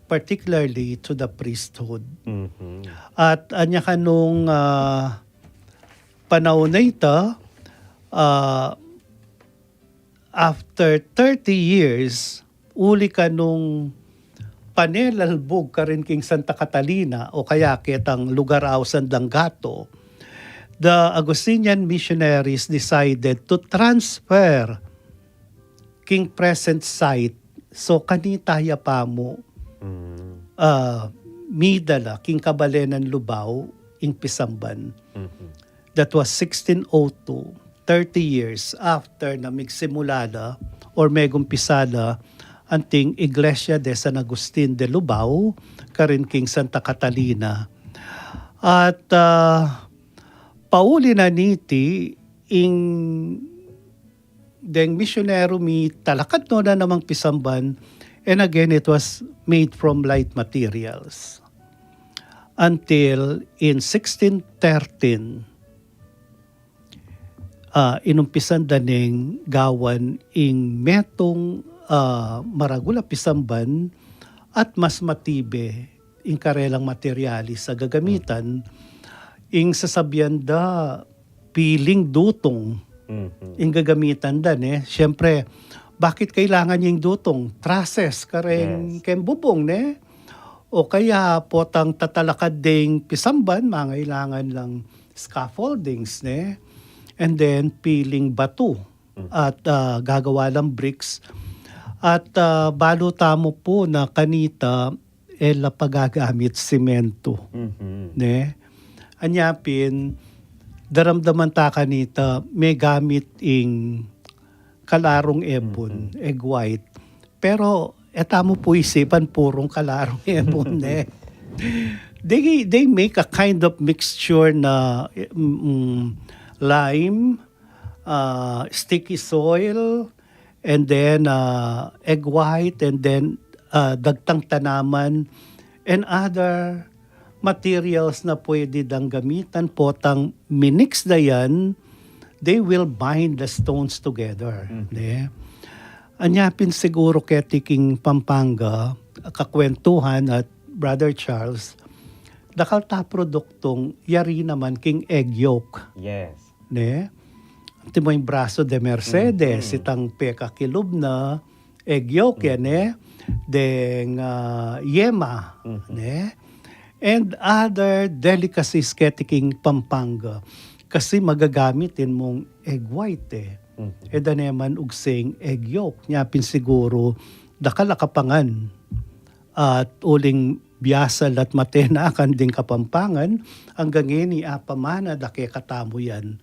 Particularly to the priesthood. Mhm. At anya kanung, ah, panaun a ita, ah, after thirty years, uli kanung panelalbug karin king Santa Catalina o kaya ketang lugar ausan dang Gato, the Augustinian missionaries decided to transfer king present site. So, kanita ya pamu, Mm. ah, midala king kabalenan Lubao ing pisamban. Mhm. That was sixteen oh two, thirty years after na migsimula la or megumpisa la anting Iglesia de San Agustin de Lubao, karin king Santa Catalina. At, ah, pauli na niti ing deng misyonero mitalakad no na namang pisamban, and again, it was made from light materials. Until in sixteen thirteen, ah, inumpisan da neng gawan ing metung, ah, maragul a pisamban at mas matibe ing karelang materialis a gagamitan, ing sasabian da piling dutung Mhm. ing gagamitan da, ne? Siyempre, bakit kailangan ing dutung? Trusses kareng Yes. keng bubung, ne? O kaya potang tatalakad ding pisamban, mangailangan lang scaffoldings, ne? And then, piling batu. Mm. At, ah, gagawa lang bricks. At, ah, balu tamu pu na kanita, e la pagagamit simento. Mhm. Ne? Anya pin, daramdaman ta kanita, megamit ing kalarung ebon, Mhm. egg white. Pero, e tamu pu isipan purung kalarung ebon, ne? They, they make a kind of mixture na, mm, lime, ah, sticky soil, and then, ah, egg white, and then, ah, dagtang tanaman, and other materials na pwede dang gamitan, potang minix da yan, they will bind the stones together, Mm. ne? Anya pin siguro keti king Pampanga, kakwentuhan at Brother Charles, dakal ta produktung yari naman king egg yolk. Yes. Ne? Antimo ing braso de Mercedes, Mhm. itang pekakilub na egg yolk yan, Mhm. eh, deng, ah, yema, Mhm. ne? And other delicacies keti king Pampanga. Kasi magagamit in mung egg white, eh. Mhm. E da neman ugsing egg yolk. Nya pin siguro, dakal a kapangan. At uling biasa la't matenakan ding Kapampangan, anggang ngeni apamana da kekatamu yan.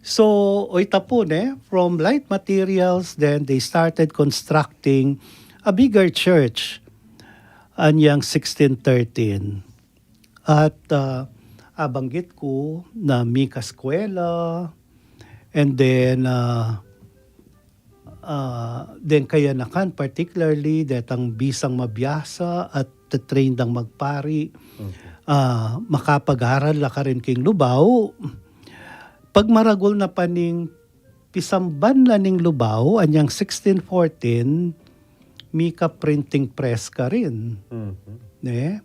So, o ita pu, ne, from light materials, then they started constructing a bigger church. Anyang sixteen thirteen. At, ah, abanggit ku na mika eskwela, and then, ah, ah, deng kayanakan, particularly detang bisang mabiasa at te-train dang magpari, Mhm. ah, makapag-aral la karin king Lubao. Pagmaragul na pa ning pisamban la ning Lubao, anyang sixteen fourteen, mika printing press karin. Mhm. Ne?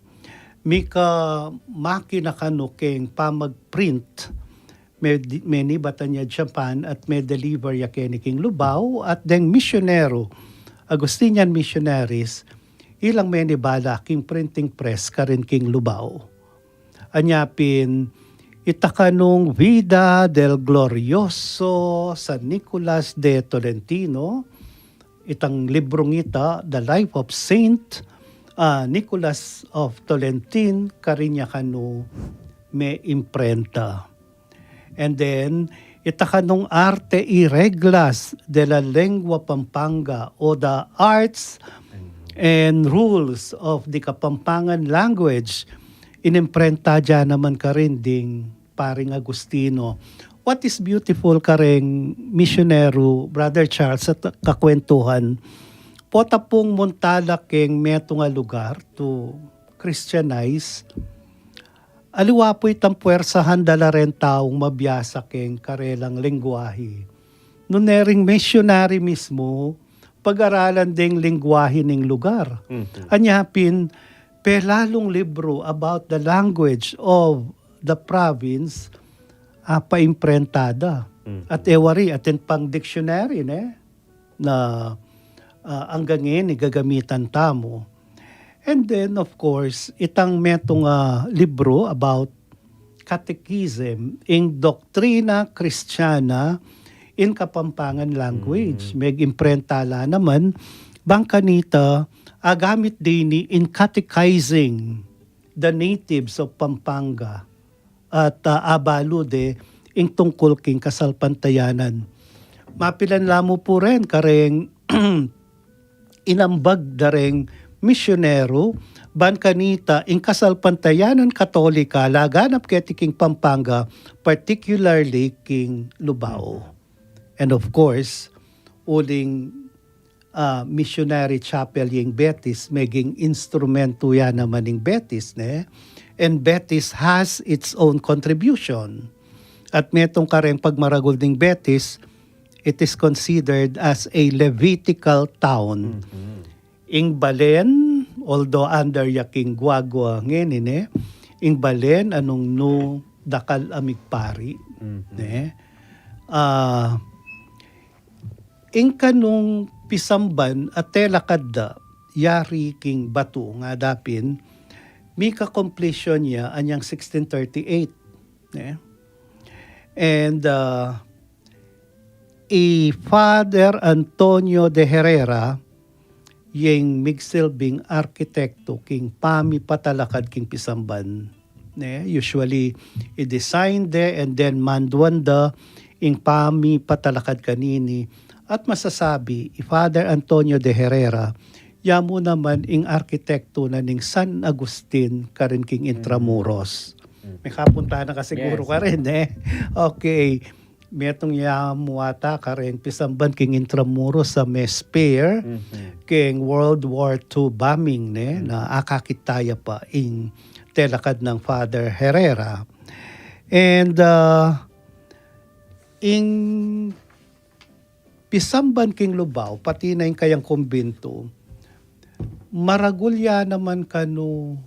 Mika makina kanu keng pamag-print, me-, menibatan ya Japan at me-deliver ya keni king Lubao, at deng misyonero, Augustinian missionaries, ilang menibala king printing press karin king Lubao. Anya pin, ita kanung Vida del Glorioso San Nicolas de Tolentino, itang librung ita, The Life of Saint, ah, Nicholas of Tolentine, karin ya kanu me-imprenta. And then, ita kanung Arte y Reglas de la Lengua Pampanga, o The Arts and Rules of the Kapampangan Language, inimprenta da naman karin ding Paring Agustino. What is beautiful kareng misyonero, Brother Charles, at kakwentuhan, pota pung munta la keng metung a lugar to Christianize, aliwa pu itang puwersahan da la reng taung mabiasa keng karelang lengguahe. Nune ring misyonari mismu, pag-aralan deng lengguahe ning lugar. Mhm. Anya pin, pelalung libru about the language of the province, ah, paimprenta da. Mhm. At e wari, atin pang dictionary, ne? Na, ah, anggang ngeni gagamitan tamu. And then, of course, itang metung a libru about catechism, ing Doctrina Christiana in Kapampangan language. Mm. Meg-imprenta la naman, bang kanita, agamit dini in catechizing the natives of Pampanga. At, ah, abalu de, ing tungkul king kasalpantayanan. Mapilan la mu pu ren, kareng inambag da reng misyonero, ban kanita ing kasalpantayanan Katolika laganap keti king Pampanga, particularly king Lubao. And of course, uling, ah, missionary chapel ing Betis, meging instrumento ya naman ing Betis, ne? And Betis has its own contribution. At metung kareng pagmaragul ning Betis, it is considered as a Levitical town. Mhm. Ing balen, although under ya king guagua ngeni, ne, ing balen anung nu dakal a migpari, mhm, ne. Ah, ing kanung pisamban a telakad da yari king batu nga da pin, mika completion ya anyang sixteen thirty-eight, ne. And, ah, i Father Antonio de Herrera, yeng migsilbing arkitekto king pamipatalakad king pisamban. Ne, usually, i-design de and then manduan da ing pamipatalakad kanini. At masasabi, i Father Antonio de Herrera, ya mu naman ing arkitekto na ning San Agustin karin king Intramuros. Mm. Mekapunta na ka siguru, yes, karin, eh. Okay. Metung ya mu ata kareng pisamban king Intramuros a me-spare, mhm, king World War Two bombing, ne, mhm, na akakit taya pa ing telakad nang Father Herrera. And, ah, ing pisamban king Lubao, pati na ing kayang kumbintu, maragul ya naman kanu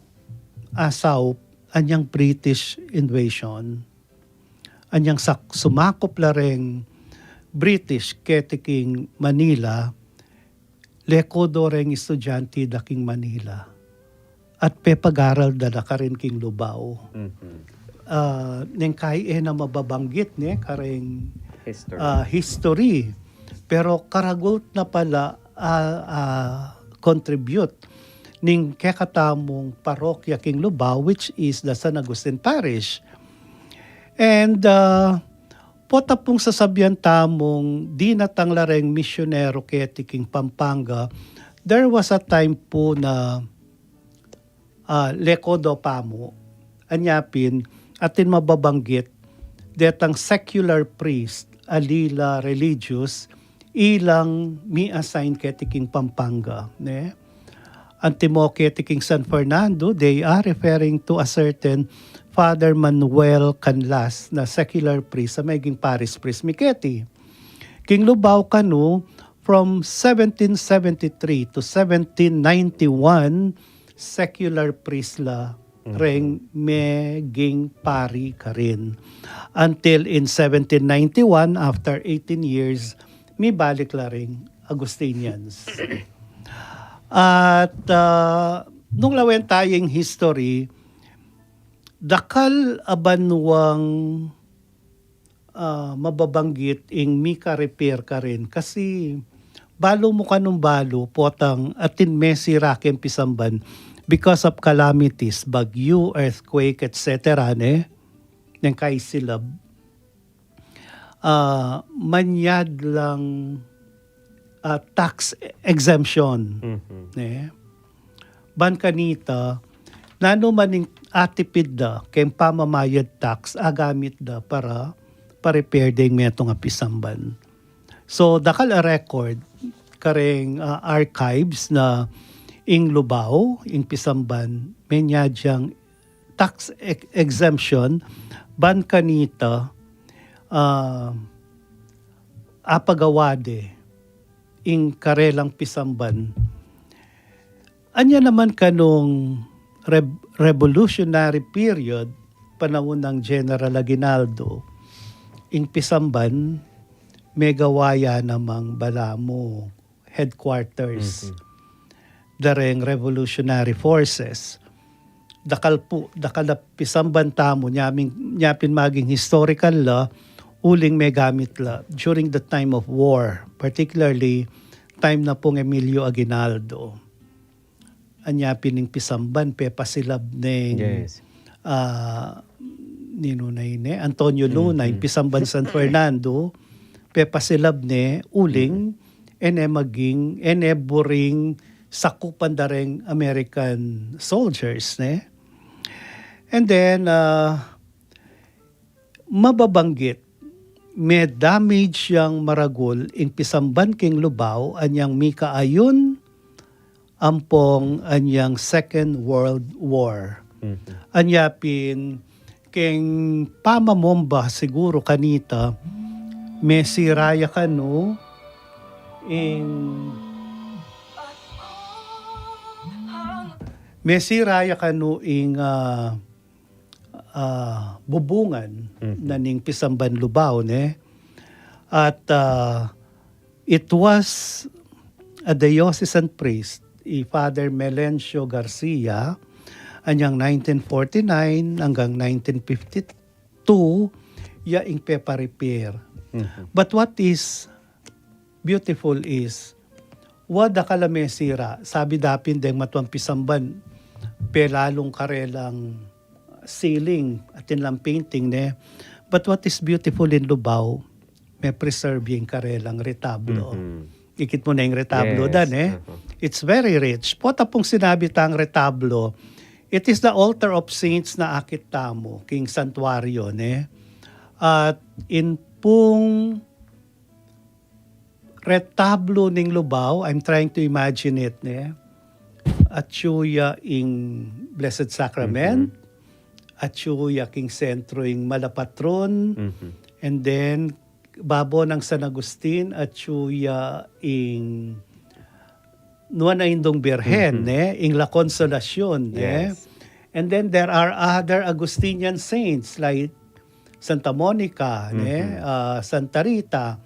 asaup anyang British invasion. Anyang sak-, sumakup la reng British keti king Manila, leko do reng estudyante da king Manila. At pepag-aral da la karin king Lubao. Mhm. Ah, neng kai e na mababanggit, ne, kareng, history, ah, history. Pero karagul na pala, ah, ah, contribute ning kekatamung parokya king Lubao, which is the San Agustin Parish. And, ah, pota pung sasabian tamung dinatang la reng misyonero keti king Pampanga, there was a time pu na, ah, leko do pamu. Anya pin, atin mababanggit, detang secular priest, ali la religious, ilang mi-assign keti king Pampanga, ne? Antimo keti king San Fernando, they are referring to a certain Father Manuel Canlas na secular priest a meging parish priest mi keti. King Lubao kanu, from seventeen seventy-three to seventeen ninety-one, secular priest la, mhm, reng meging pari karin. Until in seventeen ninety-one, after eighteen years, mibalik la reng Agustinians. At, ah, nung lawen taya ing history, dakal a banuang, ah, mababanggit ing mika-repair karin. Kasi balu mu kanung balu, potang atin mesira keng pisamban because of calamities, bagyu, earthquake, et cetera, ne? Neng kaisilab, ah, manyad lang, ah, tax exemption. Mhm. Ne? Ban kanita, nanu man ing atipid da keng pamamayad tax, agamit da para pa-repair deng metung a pisamban. So, dakal a record, kareng, ah, archives na ing Lubao, ing Pisamban, menyadyang tax ex-, exemption, ban kanita, ah, apagawa de ing karelang Pisamban. Anya naman kanung rev-, revolutionary period, panaun nang General Aguinaldo, ing Pisamban, megawa ya namang balamu headquarters Mhm. dareng revolutionary forces. Dakal pu, dakal a Pisamban tamu, nya pin, nya pin maging historical la, uling megamit la during the time of war, particularly time na pung Emilio Aguinaldo. Anya pin ing Pisamban, pepasilab neng, Yes. ah, ninu na ini, Antonio Luna, ing Mhm. Pisamban San Fernando, pepasilab ne, uling, Mhm. e ne maging, e ne buring sakupan dareng American soldiers, ne? And then, ah, mababanggit, me-damage yang maragul ing Pisamban king Lubao, anyang mika ayun, ampong anyang Second World War. Mhm. Anya pin, king pamamomba siguru kanita, mesira ya kanu ing, mesira ya kanu ing, ah, ah, bubungan Mhm. na ning Pisamban Lubao, ne? At, ah, it was a diocesan priest, i Father Melencio Garcia, anyang nineteen forty-nine hanggang nineteen fifty-two, ya ing pepa-repair. Mhm. But what is beautiful is, wa dakal a mesira, sabi da pin deng matuang Pisamban, pelalung karelang ceiling, atin lang painting, ne? But what is beautiful in Lubao, me-preserve ya ing karelang retablo. Mhm. Ikit mu na ing retablo Yes. da, ne? Mhm. It's very rich. Pota pung sinabi tang retablo, it is the altar of saints na akit tamu, king santuario, ne? At in pung retablo ning Lubao, I'm trying to imagine it, ne? Atyu ya ing Blessed Sacrament, Mhm. atyu ya king sentro ing Malapatron, Mhm. and then babo nang San Agustin, atyu ya ing Nuan a Indung Birhen, Mhm. ne? Ing La Consolacion, ne? Yes. And then there are other Augustinian saints like Santa Monica, ne? Mhm. Ah, Santa Rita,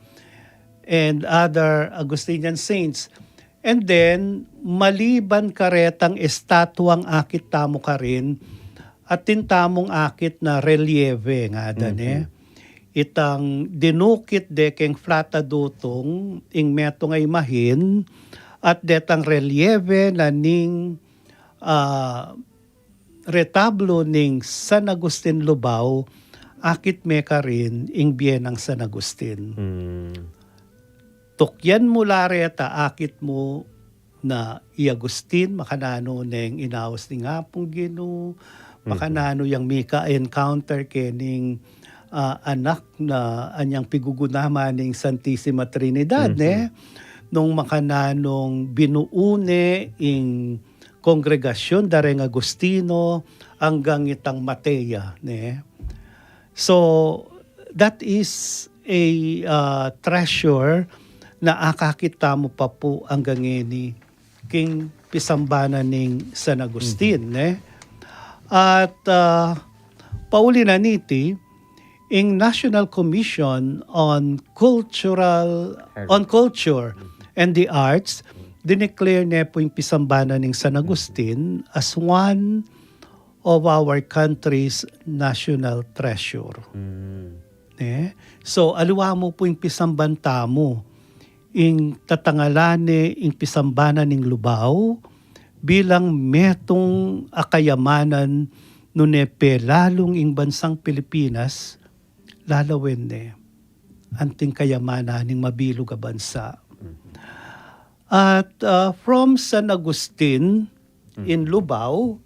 and other Augustinian saints. And then, maliban karetang estatuang akit tamu karin, atin tamung akit na relieve ngada, ne? Mhm. Itang dinukit de keng flat a dutung, ing metung a imahen, at detang relieve na ning, ah, retablo ning San Agustin Lubao, akit me karin ing bie nang San Agustin. Hmm. Tukyan mu la reta, akit mu na i Agustin, makananu neng inaus ning Apung Ginu, Mhm. makananu yang mika-encounter kening, ah, anak na anyang pigugunama ning Santisima Trinidad, Mhm. ne? Nung makananung binuu ne ing kongregasyon dareng Agustino anggang itang mate ya, ne? So, that is a, uh, treasure na akakit tamu pa pu anggang ngeni king pisambanan ning San Agustin, Mhm. ne? At, uh, pauli na niti, ing National Commission on Cultural, Heritage. on Culture Mhm. and the Arts, dineclare ne pu ing pisambanan ning San Agustin as one of our country's national treasure. Mm. Ne? So, aliwa mu pu ing pisamban tamu, ing tatangalan ne ing pisambanan ning Lubao bilang metung a kayamanan, nune pelalung ing bansang Pilipinas, lalawen ne anting kayamanan ning mabilug a bansa. Mm. At, uh, from San Agustin in Lubao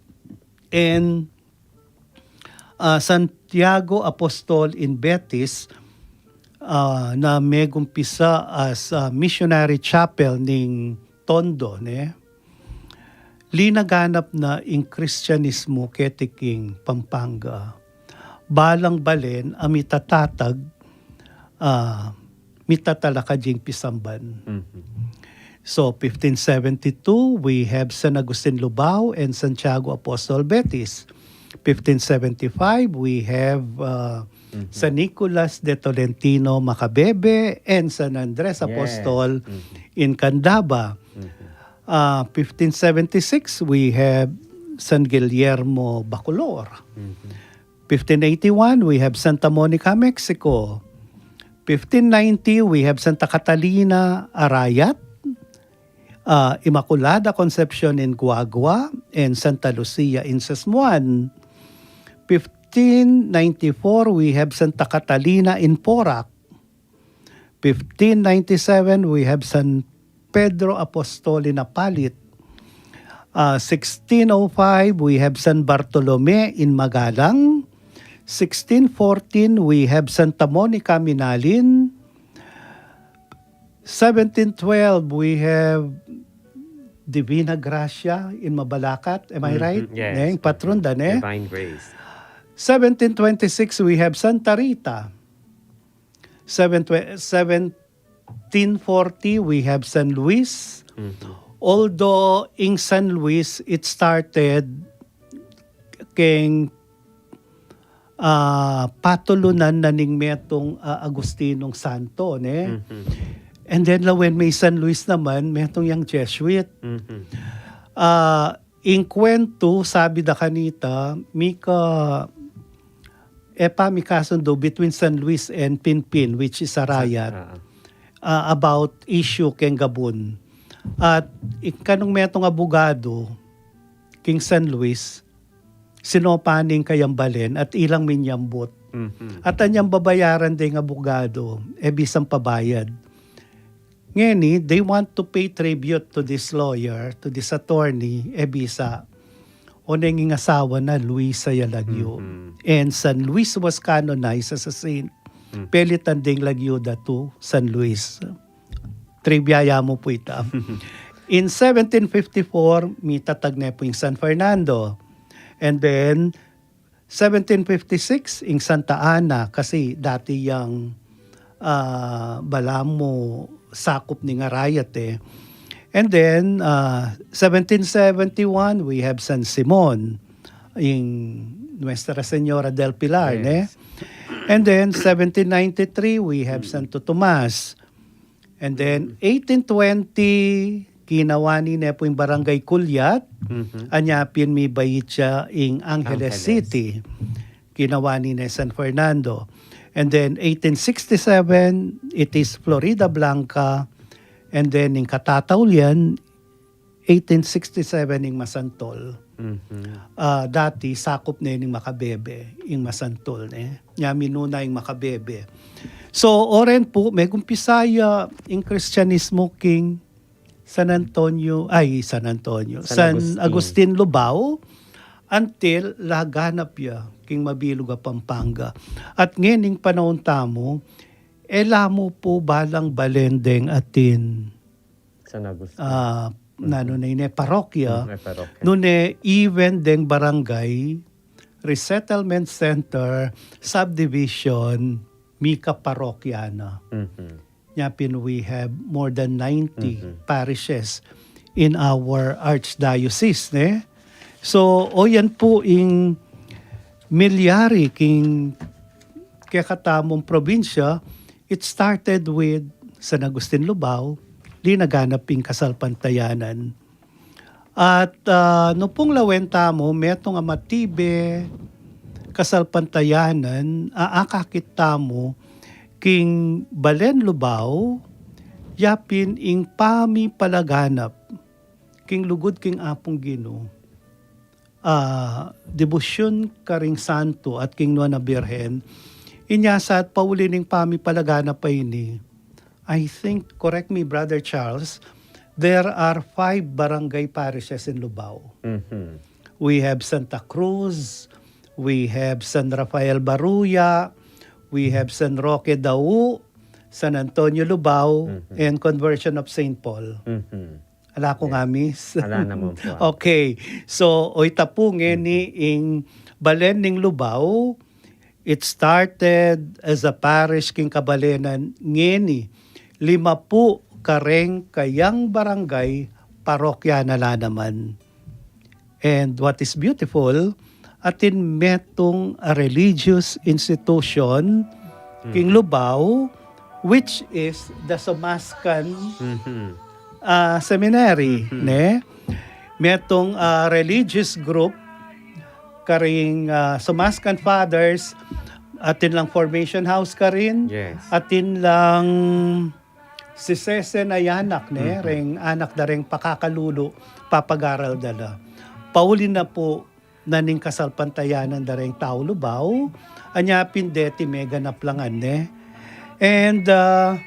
and, uh, Santiago Apostol in Betis, ah, na megumpisa as, ah, missionary chapel ning Tondo, ne? Linaganap na ing Kristianismo keti king Pampanga. Balang balen a mitatatag, ah, mitatalakad ing pisamban. So, fifteen seventy-two, we have San Agustin Lubao and Santiago Apostol Betis. Fifteen seventy-five, we have, uh, San Nicolas de Tolentino Macabebe and San Andres Apostol in Candaba. Uh, fifteen seventy-six, we have San Guillermo Bacolor. Fifteen eighty-one, we have Santa Monica, Mexico. Fifteen ninety, we have Santa Catalina Arayat, uh, Immaculada Concepcion in Guagua, and Santa Lucia in Sesmuan. Fifteen ninety-four, we have Santa Catalina in Porac. Fifteen ninety-seven, we have San Pedro Apostol in Apalit. Uh, sixteen oh five, we have San Bartolome in Magalang. Sixteen fourteen, we have Santa Monica Minalin. Seventeen twelve, we have Divina Gracia in Mabalacat. Am I right? Yes. Neng patron da, ne? Divine Grace. Seventeen twenty-six, we have Santa Rita. Seven, twe- seventeen forty, we have San Luis. Although in San Luis, it started keng, ah, patulunan na ning metung, ah, Agustinong Santo, ne? And then, lawen me San Luis naman, metung yang Jesuit. Ah, ing kwentu, sabi da kanita, mika, e pa mikasundo between San Luis and Pinpin, which is Arayat, ah, about issue keng gabun. At ing kanung metung abugado, king San Luis, sinopa ne ing kayang balen at ilang minyambut. At anyang babayaran deng abugado, e bisang pabayad. Ngeni, they want to pay tribute to this lawyer, to this attorney, e bisa. Oneng ing asawa na, Luisa ya lagyu. And San Luis was canonized as a saint. Pelitan deng lagyu da to San Luis. Trivia ya mu pu ita. In seventeen fifty-four, mitatag ne pu ing San Fernando. And then, seventeen fifty-six, ing Santa Ana, kasi dati yang, ah, balamu sakup ning Arayat, e. And then, ah, seventeen seventy-one, we have San Simon, ing Nuestra Señora del Pilar, ne? And then, seventeen ninety-three, we have Santo Tomas. And then, eighteen twenty, kinawani ne pu ing Barangay Culiat, anya pin mibait ya ing Angeles City. Kinawani ne San Fernando. And then, eighteen sixty-seven, it is Floridablanca. And then, ing katataulian, eighteen sixty-seven ing Masantol. Ah, dati, sakup ne ning Macabebe, ing Masantol, ne? Nya minuna ing Macabebe. So, oren pu, megumpisa ya ing Kristianismo king San Antonio, ay, San Antonio, San Agustin Lubao, until laganap ya king mabilug a Pampanga. At ngening panaun tamu, e la mu pu balang balen deng atin San Agustin. Ah, nanu ne, ne parokya. Nune, even deng barangay, resettlement center, subdivision, mika parokya na. Nya pin, we have more than ninety parishes in our archdiocese, ne? So, o yan pu ing milyari king kekatamung probinsya, it started with San Agustin Lubao, linaganap ing kasalpantayanan. At, ah, nu pung lawen tamu, metung a matibe kasalpantayanan, a akakit tamu, king balen Lubao, yapin ing pamipalaganap, king lugud king Apung Ginu. Ah, debosyun karing santo at king Nuan a Birhen, inya sa at pauli ning pamipalaganap a ini, I think, correct me, Brother Charles, there are five barangay parishes in Lubao. We have Santa Cruz, we have San Rafael Baruya, we have San Roque Dau, San Antonio Lubao, Mhm. and conversion of Saint Paul. Mhm. Ala ku Yes. nga, miss. Ala naman po. Okay. So, o ita pu ngeni ing balen ning Lubao, it started as a parish king kabalenan ngeni. Lima pu kareng kayang barangay, parokya na la naman. And what is beautiful, atin metung a religious institution king Lubao, which is the Somascan Mhm. ah, Seminary, Mhm. ne? Metung ah, religious group karing ah, Somascan Fathers, atin lang formation house karin, Yes. atin lang sisesen a anak, ne? Mhm. Reng anak da reng pakakalulu, papagaral da la. Pauli na pu na ning kasalpantayanan da reng tau Lubao, anya pin deti meganap la ngan, ne? And ah,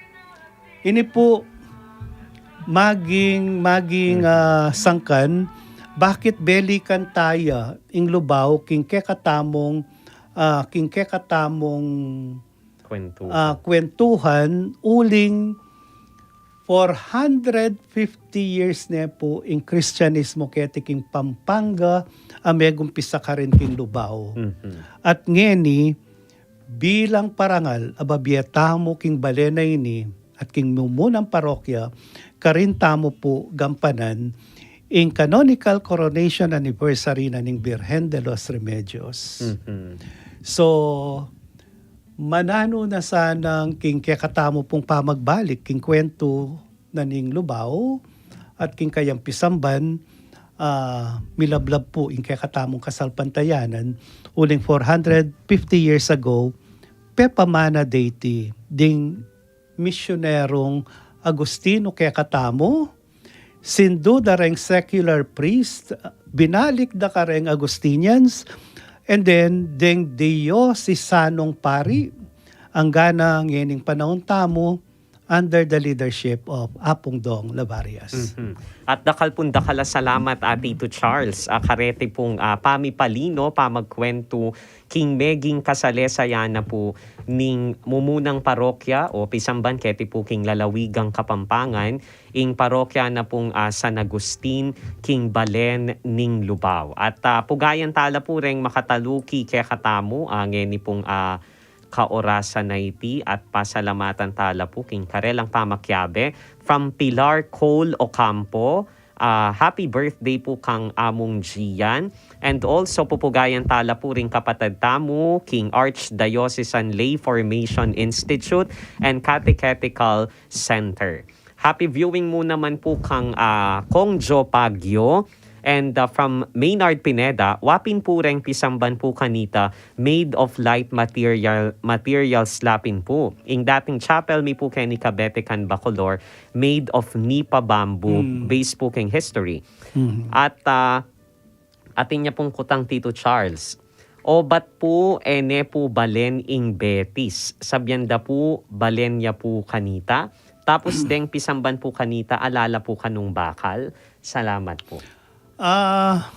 ini pu maging, maging Mhm. ah, sangkan, bakit belikan taya ing Lubao king kekatamung, ah, king kekatamung Kwentuhan. ah, kwentuhan, uling four hundred fifty years ne pu ing Kristianismo keti king Pampanga a megumpisa karin king Lubao. Mhm. At ngeni, bilang parangal a babie tamu king balen a ini at king mumunang parokya, karin tamu pu gampanan ing canonical coronation anniversary na ning Birhen de los Remedios. Mhm. So, mananu na sanang king kekatamu pung pamagbalik king kwentu na ning Lubao at king kayang pisamban, ah, milablab pu ing kekatamung kasalpantayanan, uling four hundred fifty years ago, pepamana de iti ding misyunerung Agustino kekatamu, sindu da reng secular priest, binalik da kareng Agustinians, and then deng diosesanong pari, anggana ngening panaun tamu, under the leadership of Apung Dong Lavarias. Mhm. At dakal pung dakal a salamat, ah, Tito Charles, ah, kareti pung, ah, pamipalino, pamagkwentu, king meging kasalesayan na pu ning mumunang parokya o pisamban keti pu king lalawigang Kapampangan, ing parokya na pung, ah, San Agustin, king balen ning Lubao. At, ah, pugayan tala pu reng makataluki kekatamu, ah, ngeni pung, ah, kaorasan a iti at pasalamatan tala pu king karelang pamakiabe. From Pilar Cole Ocampo, ah, happy birthday pu kang Amung Gian. And also, pupugayan tala pu ring kapatad tamu king Archdiocesan Lay Formation Institute and Catechetical Center. Happy viewing mu naman pu kang, ah, Kong Jo Pagyo. And, ah, from Maynard Pineda, wa pin pu reng pisamban pu kanita, made of light material, materials la pin pu. Ing dating chapel mi pu keni Cabete can Bacolor, made of nipa bamboo, Hmm. based pu keng history. Hmm. At, ah, atin ya pung kutang Tito Charles. Obat pu, e ne pu balen ing Betis. Sabian da pu, balen ya pu kanita. Tapus deng pisamban pu kanita, ala la pu kanung bakal. Salamat pu. Ah,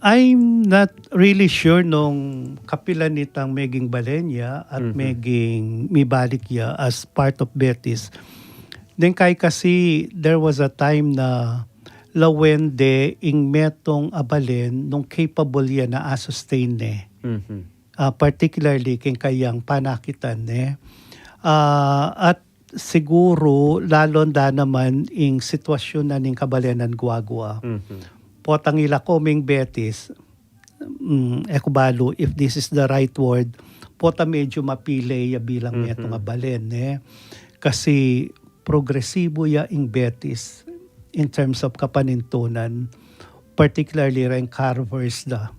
I'm not really sure nung kapilan itang meging balen ya at Mhm. meging mibalik ya as part of Betis. Deng kai kasi, there was a time na lawen de ing metung a balen nung capable ya na a-sustain ne. Mhm. Ah, particularly keng kayang panakitan ne. Ah, at siguru, lalong da naman ing sitwasyun na ning kabalenan Guagua. Mhm. Potang ila ko ming Betis, mm, e ku balu if this is the right word, pota medyo mapile ya bilang Mhm. metung a balen, eh. Kasi progresibo ya ing Betis in terms of kapanintunan, particularly reng carvers da.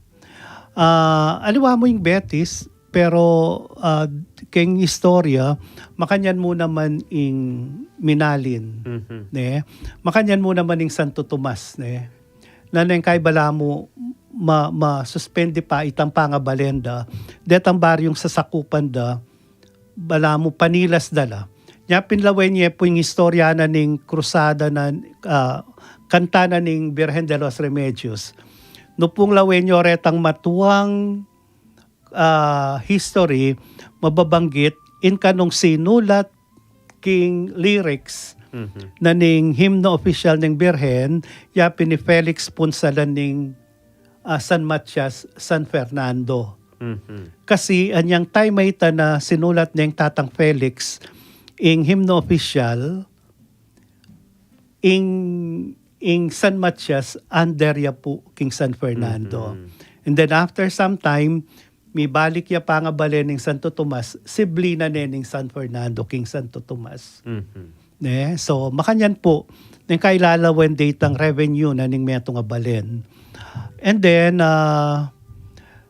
Ah, aliwa mu ing Betis, pero, ah, keng istorya, makanyan mu naman ing Minalin, Mhm. ne? Makanyan mu naman ing Santo Tomas, ne? Na neng kai balamu ma-, ma-suspende pa itang pangabalenda, detang baryung sasakupan da, balamu panilas da la. Nya pin lawen ye pu ing istorya na ning krusada na, ah, kanta na ning Birhen de los Remedios. Nu pung lawen yo retang matuang, ah, history, mababanggit, ing kanung sinulat king lyrics na ning himno opisyal ning Birhen, ya pin ni Felix Punsalan ning, ah, San Matias, San Fernando. Kasi anyang time a ita na sinulat neng Tatang Felix ing himno opisyal, ing, ing San Matias under ya pu king San Fernando. And then after some time, mibalik ya pangabalen ning Santo Tomas, sibli na ne ning San Fernando king Santo Tomas. Ne? So, makanyan pu, neng kailalawen de itang revenue na ning metung a balen. And then, ah,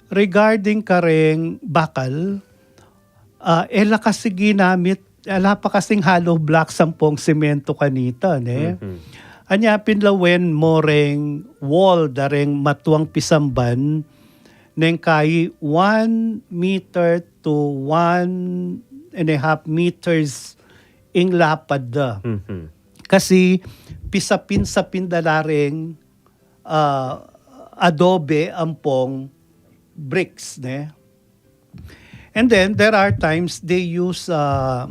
regarding kareng bakal, ah, e la kasi ginamit, ala pa kasing hollow blocks ampong semento kanita, ne? Anya pin lawen mo reng wall da reng matuang pisamban, neng kai one meter to one and a half meters ing lapad da. Kasi pisapin-sapin da la reng, ah, adobe ampong bricks, ne? And then, there are times they use, ah,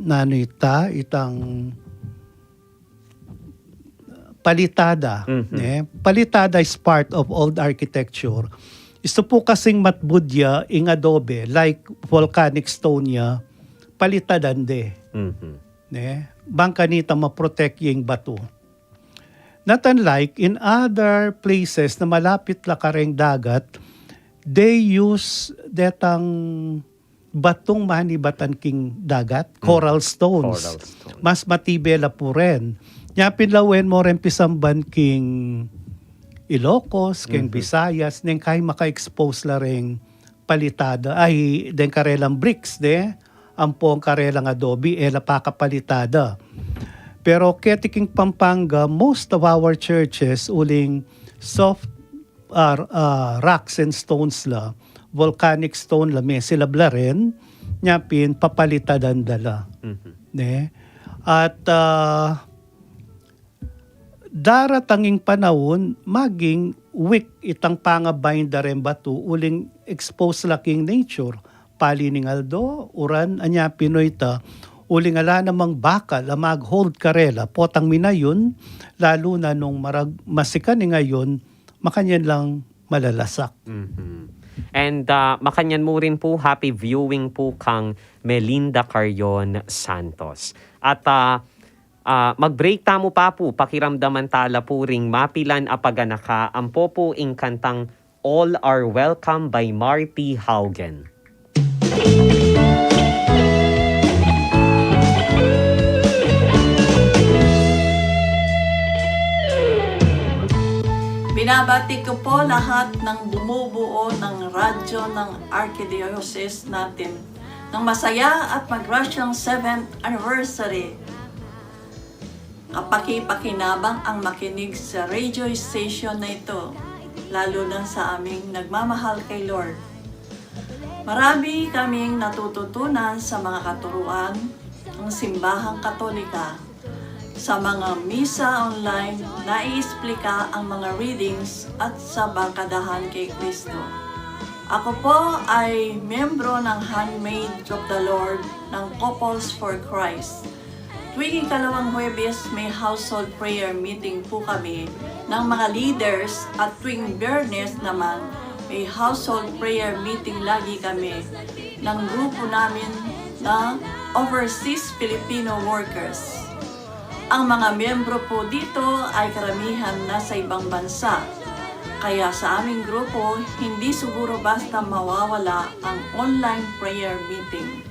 nanu ita, itang palitada, ne? Palitada is part of old architecture. Isto pu kasing matbud ya ing adobe, like volcanic stone ya, palitadan de. Ne? Bang kanita ma-protect ya ing batu. Not unlike in other places na malapit la kareng dagat, they use detang batung manibatan king dagat, coral stones. Coral stone. Mas matibe la pu ren. Nya pin lawen mo ren pisamban king Ilocos, king Visayas, neng kai maka-expose la reng palitada, ay, deng karelang bricks, de, ampong karelang adobe, e la pakapalitada. Pero keti king Pampanga, most of our churches, uling soft, ah, ah, rocks and stones la, volcanic stone la, mesilab la ren, nya pin papalitadan da la. Ne? At, ah, daratang ing panaun, maging weak itang pangabain da reng batu, uling expose la king nature. Pali ning aldo, uran, anya pin o ita, uling ala namang bakal a mag-hold karela, potang minayun, lalu na nung marag-, masikan ing ayun, makanyan lang malalasak. And, ah, makanyan mu rin pu, happy viewing pu kang Melinda Carion Santos. At, ah, ah, mag-break tamu pa pu, pakiramdaman tala pu ring mapilan a paganaka, ampo pu ing kantang All Are Welcome by Marty Haugen. Binabati ko po lahat ng bumubuo ng radyo ng Archdiocese natin ng masaya at magrasyang seventh anniversary. Kapakipakinabang ang makinig sa radio station na ito, lalo na sa aming nagmamahal kay Lord. Marami kaming natututunan sa mga katuruan ng Simbahang Katolika. Sa mga misa online, naiisplika ang mga readings at sa Barkadahan kay Kristo. Ako po ay miyembro ng Handmaids of the Lord ng Couples for Christ. Tuwing ikalawang Huwebes, may household prayer meeting po kami ng mga leaders at tuwing Biyernes naman, may household prayer meeting lagi kami ng grupo namin na overseas Filipino workers. Ang mga miyembro po dito ay karamihan nasa ibang bansa. Kaya sa aming grupo, hindi siguro basta mawawala ang online prayer meeting.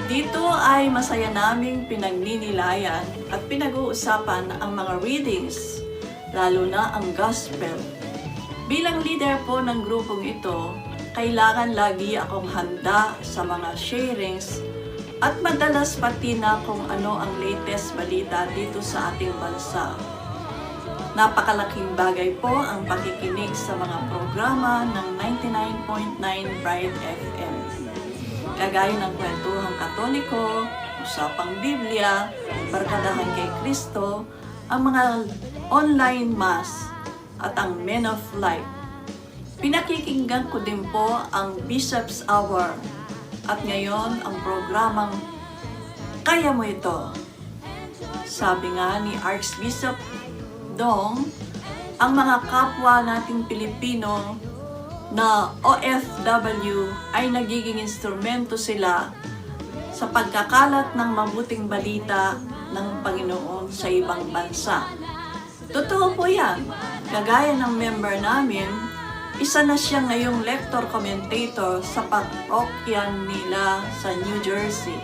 Dito ay masaya naming pinagninilayan at pinag-uusapan ang mga readings, lalo na ang gospel. Bilang leader po ng grupong ito, kailangan lagi akong handa sa mga sharings at madalas pati na kung ano ang latest balita dito sa ating bansa. Napakalaking bagay po ang pakikinig sa mga programa ng ninety-nine point nine Bright F M. Kagaya ng Kwentuhang Katoliko, Usapang Biblia, Barkadahan kay Kristo, ang mga online mass, at ang Men of Light. Pinakikinggan ko din po ang Bishop's Hour at ngayon ang programang Kaya mo ito. Sabi nga ni Archbishop Dong, ang mga kapwa nating Pilipino na O F W ay nagiging instrumento sila sa pagkakalat ng mabuting balita ng Panginoon sa ibang bansa. Totoo po yan. Kagaya ng member namin, isa na siya ngayong lector commentator sa parokya nila sa New Jersey.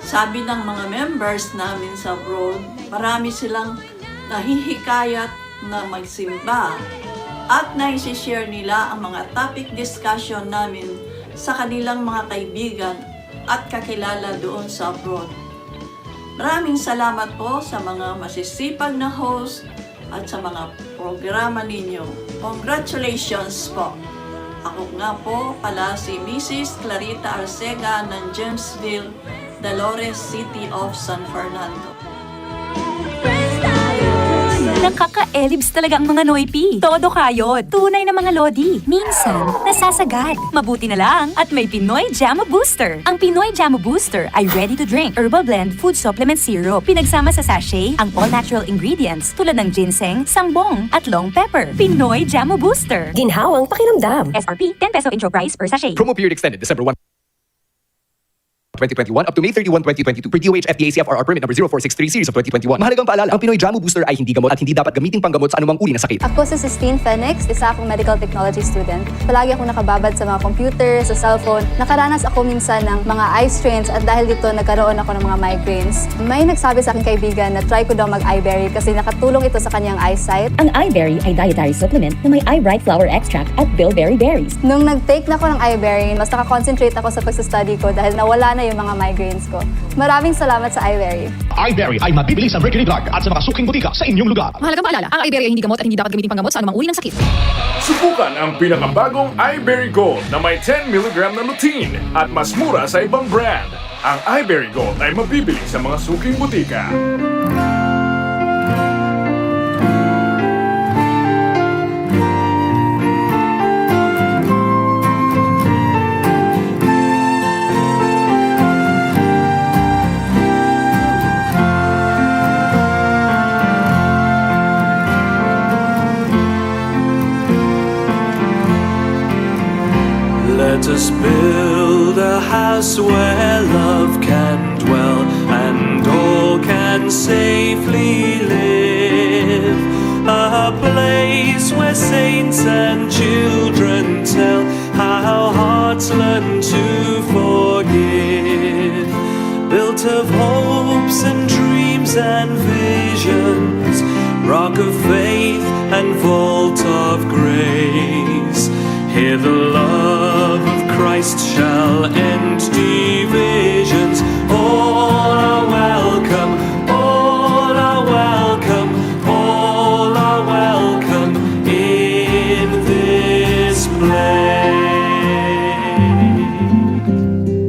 Sabi ng mga members namin sa abroad, marami silang nahihikayat na magsimba at naisishare nila ang mga topic discussion namin sa kanilang mga kaibigan at kakilala doon sa abroad. Maraming salamat po sa mga masisipag na host at sa mga programa ninyo. Congratulations po! Ako nga po pala si Missus Clarita Arcega ng Janesville, Dolores, City of San Fernando. Nakakaelibs talaga ang mga Noypi. Todo kayod. Tunay na mga lodi. Minsan, nasasagad. Mabuti na lang at may Pinoy Jamo Booster. Ang Pinoy Jamo Booster ay ready to drink herbal blend food supplement syrup. Pinagsama sa sachet ang all-natural ingredients tulad ng ginseng, sangbong, at long pepper. Pinoy Jamo Booster. Ginhawang pakiramdam. S R P, ten peso intro price per sachet. Promo period extended December one, twenty twenty-one up to May thirty-one, twenty twenty-two, per D O H F D A C F R R permit number zero four six three series of twenty twenty-one. Mahalagang paalala, ang Pinoy Jamu Booster ay hindi gamot at hindi dapat gamiting panggamot sa anumang uri ng sakit. Ako si Sistine Fenix, isa akong medical technology student. Palagi akong nakababad sa mga computer, sa cellphone. Nakaranas ako minsan ng mga eye strains at dahil dito nagkaroon ako ng mga migraines. May nagsabi sa aking kaibigan na try ko daw mag-Eyeberry kasi nakatulong ito sa kanyang eyesight. Ang Eyeberry ay dietary supplement na may eyebright flower extract at bilberry berries. Nung nag-take na ako ng Eyeberry, mas nakakonsentrate ako sa pagsa-study ko dahil nawala na yung mga migraines ko. Maraming salamat sa Eyeberry. Eyeberry ay mabibili sa Mercury Drug at sa mga suking butika sa inyong lugar. Mahalagang paalala, ang Eyeberry ay hindi gamot at hindi dapat gamitin panggamot sa anumang uri ng sakit. Subukan ang pinakabagong Eyeberry Gold na may ten milligram na lutein at mas mura sa ibang brand. Ang Eyeberry Gold ay mabibili sa mga suking butika. Let us build a house where love can dwell and all can safely live. A place where saints and children tell how hearts learn to forgive. Built of hopes and dreams and visions, rock of faith and vault of grace. Here the love of Christ shall end divisions. All are welcome, all are welcome, all are welcome in this place.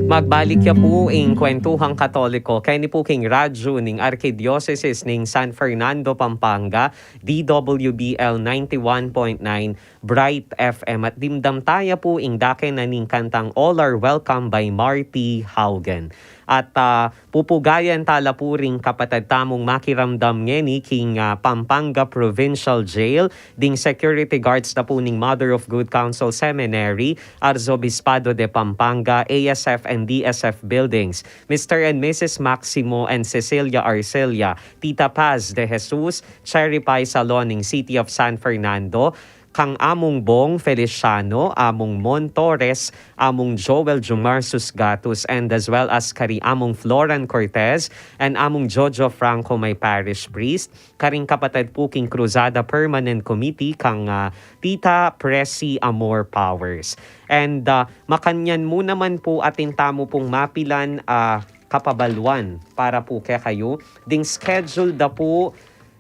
Magbalik ya pu ing Kwentuhang Katoliko keni pu king radyu ning Arkidiosesis ning San Fernando, Pampanga, D W B L ninety-one point nine Bright F M, at dimdam taya pu ing dake na ning kantang All Are Welcome by Marty Haugen. At ah, pupugayan tala pu ring kapatad tamung makiramdam ngeni king ah, Pampanga Provincial Jail, ding security guards na pu ning Mother of Good Counsel Seminary, Arzobispado de Pampanga, A S F and D S F buildings, Mister and Missus Maximo and Cecilia Arcelia, Tita Paz de Jesus, Cherry Pie Salon ning City of San Fernando, kang Among Bong Feliciano, Among Mon Torres, Among Joel Jumarsus Gatus, and as well as kari Among Floran Cortez and Among Jojo Franco, my parish priest, karing kapatad pu king Cruzada Permanent Committee kang ah, Tita Presi Amor Powers. And ah, makanyan mu naman pu atin tamu pung mapilan ah, kapabaluan para pu kekayu ding schedule da pu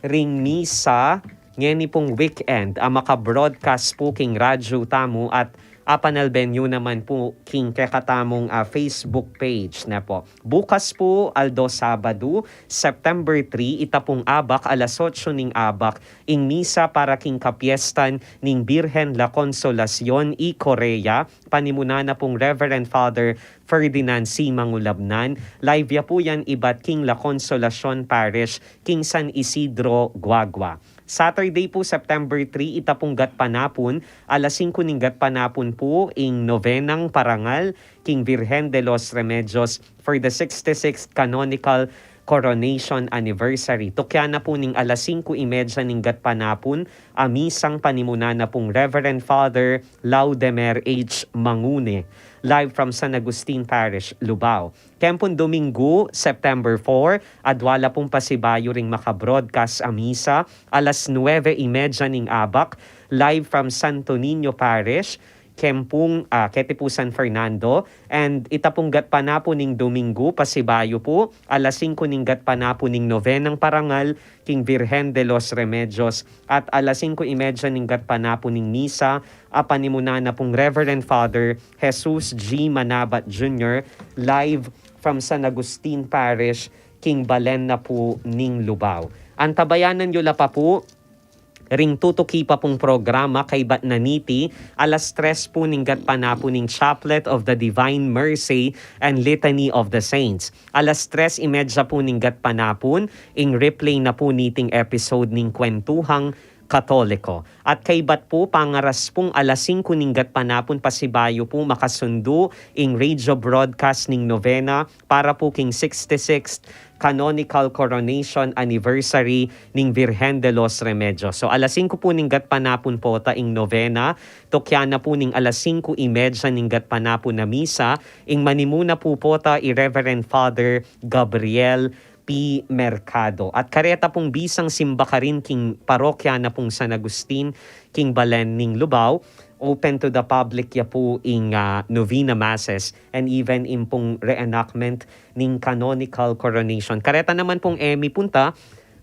ring misa ngeni pung weekend a maka-broadcast pu king radyu tamu at apanalben yu naman pu king kekatamung ah, Facebook page na po. Bukas pu, aldo Sabadu, September three, ita pung abak, alas otso ning abak, ing misa para king kapiestan ning Birhen La Consolacion y Correa, panimuna na pung Reverend Father Ferdinand C. Mangulabnan. Live ya pu yan ibat king La Consolacion Parish, king San Isidro, Guagua. Saturday pu, September three, ita pung gatpanapun, alas singku ning gatpanapun pu, ing novenang parangal king Virgen de los Remedios for the sixty-sixth Canonical Coronation Anniversary. Tukyan na pu ning alas singku y media ning gatpanapun, a misang panimunan na pung Reverend Father Laudemer H. Mangune, live from San Agustin Parish, Lubao. Keng pung Dominggu, September four, adwa la pung pasibayu ring maka-broadcast a misa, alas nuebe y media ning abak, live from Santo Niño Parish, keng pung, ah, keti pu San Fernando, and ita pung gatpanapun ning Dominggu, pasibayu pu, alas singku ning gatpanapun ning novenang parangal king Virgen de los Remedios, at alas singku y media ning gatpanapun ning misa, a panimunan na pung Reverend Father Jesus G. Manabat Junior, live from San Agustin Parish, king balen na pu ning Lubao. Antabayanan yu la pa pu ring tutuki pa pung programa kaybat na niti, alas tres pu ning gatpanapun ing Chaplet of the Divine Mercy and Litany of the Saints. Alas tres y media pu ning gatpanapun ing replay na pu niting episode ning Kwentuhang Katoliko. At kaybat pu, pangaras pung alas singku ning gatpanapun pasibayu pu makasundu ing radio broadcast ning novena para pu king sixty-sixth Canonical Coronation Anniversary ning Virgen de los Remedios. So, alas singku pu ning gatpanapun pota ing novena, tukyan na pu ning alas singku y media ning gatpanapun a misa, ing manimuna pu pota i Reverend Father Gabriel P. Mercado. At kareta pung bisang simba karin king parokya na pung San Agustin, king balen ning Lubao, open to the public ya pu ing, ah, novena masses and even ing pung reenactment ning canonical coronation. Kareta naman pung e mi punta,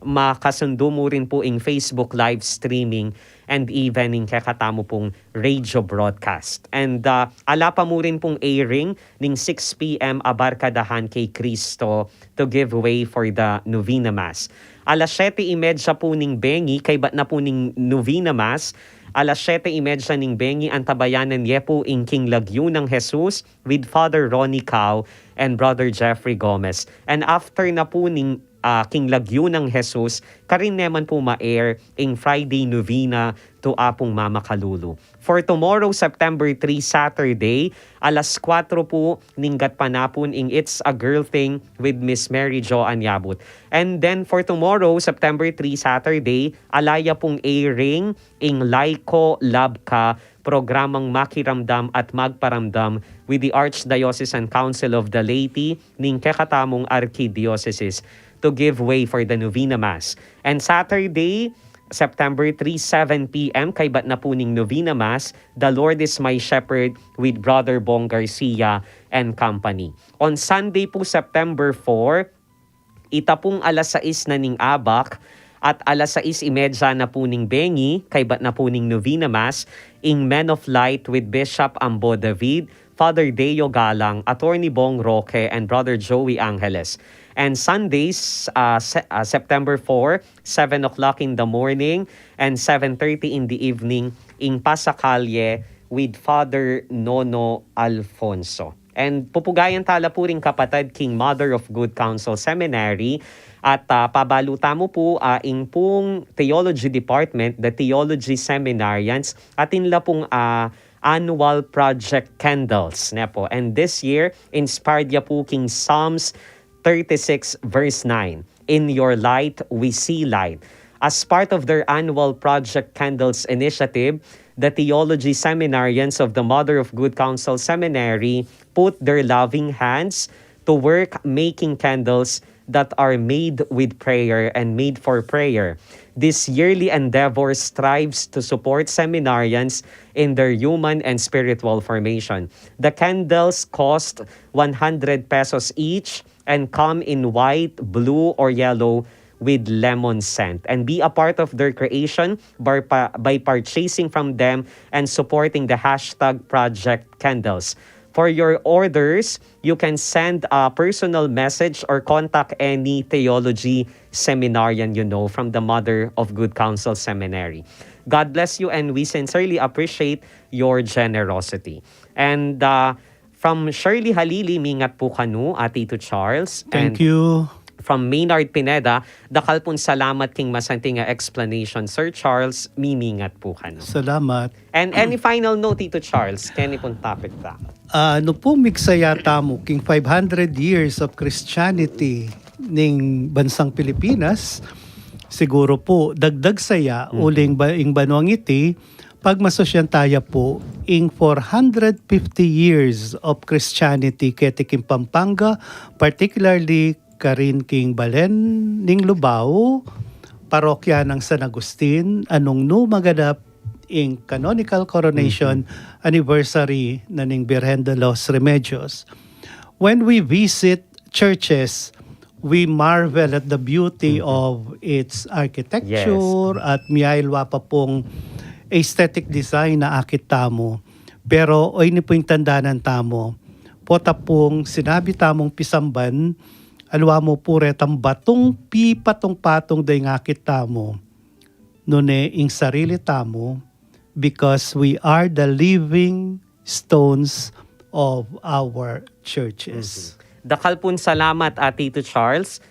makasundu mu rin pu ing Facebook live streaming and even ing kekatamu pung radio broadcast. And, ah, ala pa mu rin pung airing ning six P M a Barkadahan kay Cristo to give way for the novena mass. Alas siyete y media pu ning bengi, kaybat na pu ning novena mass, alas siyete y media ning bengi, antabayanan ye pu ing King Lagyu ng Jesus with Father Ronnie Cao and Brother Jeffrey Gomez. And after na pu ning, ah, King Lagyu ng Jesus, karin ne man pu ma-air ing Friday Novena to Apung Mama Kalulu. For tomorrow, September three, Saturday, alas kuwatro pu ning gatpanapun ing It's a Girl Thing with Miss Mary Jo Anyabut. And then for tomorrow, September three, Saturday, ala ya pung airing ing Laiko Labka, programang makiramdam at magparamdam with the Archdiocesan Council of the Laity ning kekatamung Archidiocesis to give way for the Novena Mass. And Saturday, September three, seven P M, kaybat na pu ning Novena Mass, The Lord is My Shepherd with Brother Bong Garcia and Company. On Sunday pu, September four, ita pung alas sais na ning abak at alas sais y media na pu ning bengi, kaybat na pu ning Novena Mass, ing Men of Light with Bishop Ambo David, Father Deo Galang, Attorney Bong Roque, and Brother Joey Angeles. And Sundays, ah, Se-, ah, September four, seven o'clock in the morning and seven thirty in the evening, ing Pasacalle with Father Nono Alfonso. And pupugayan tala pu ring kapatad king Mother of Good Counsel Seminary at, ah, pabalu tamu pu, ah, ing pung theology department, the theology seminarians, atin la pung, ah, annual project candles, ne po. And this year, inspired ya pu king Psalms thirty-six verse nine, "In your light, we see light." As part of their annual Project Candles initiative, the theology seminarians of the Mother of Good Counsel Seminary put their loving hands to work making candles that are made with prayer and made for prayer. This yearly endeavor strives to support seminarians in their human and spiritual formation. The candles cost one hundred pesos each and come in white, blue, or yellow with lemon scent. And be a part of their creation by, pa- by purchasing from them and supporting the hashtag Project Candles. For your orders, you can send a personal message or contact any theology seminarian you know from the Mother of Good Counsel Seminary. God bless you, and we sincerely appreciate your generosity. And, uh, From Shirley Halili, mingat pu kanu, a Tito Charles. Thank you. From Maynard Pineda, dakal pung salamat king masanting a explanation, Sir Charles, mimingat pu kanu. Salamat. And any final note, Tito Charles, keni pung topic ta? Ah, nu pu, migsaya tamu king five hundred years of Christianity ning bansang Pilipinas, siguru pu, dagdag saya, uling ba, ing banuang iti, pagmasusyan taya pu, ing four hundred fifty years of Christianity keti king Pampanga, particularly karin king balen ning Lubao, parokya nang San Agustin, a nung nu maganap ing canonical coronation anniversary na ning Birhen de los Remedios. When we visit churches, we marvel at the beauty of its architecture at miyayalwa pa pung aesthetic design na akit tamu. Pero o ini pu ing tandanan tamu, pota pung sinabi tamung pisamban, aliwa mu pu retang batung pipatung-patung deng akit tamu, nune ing sarili tamu, because we are the living stones of our churches. Dakal pung salamat, a Tito Charles.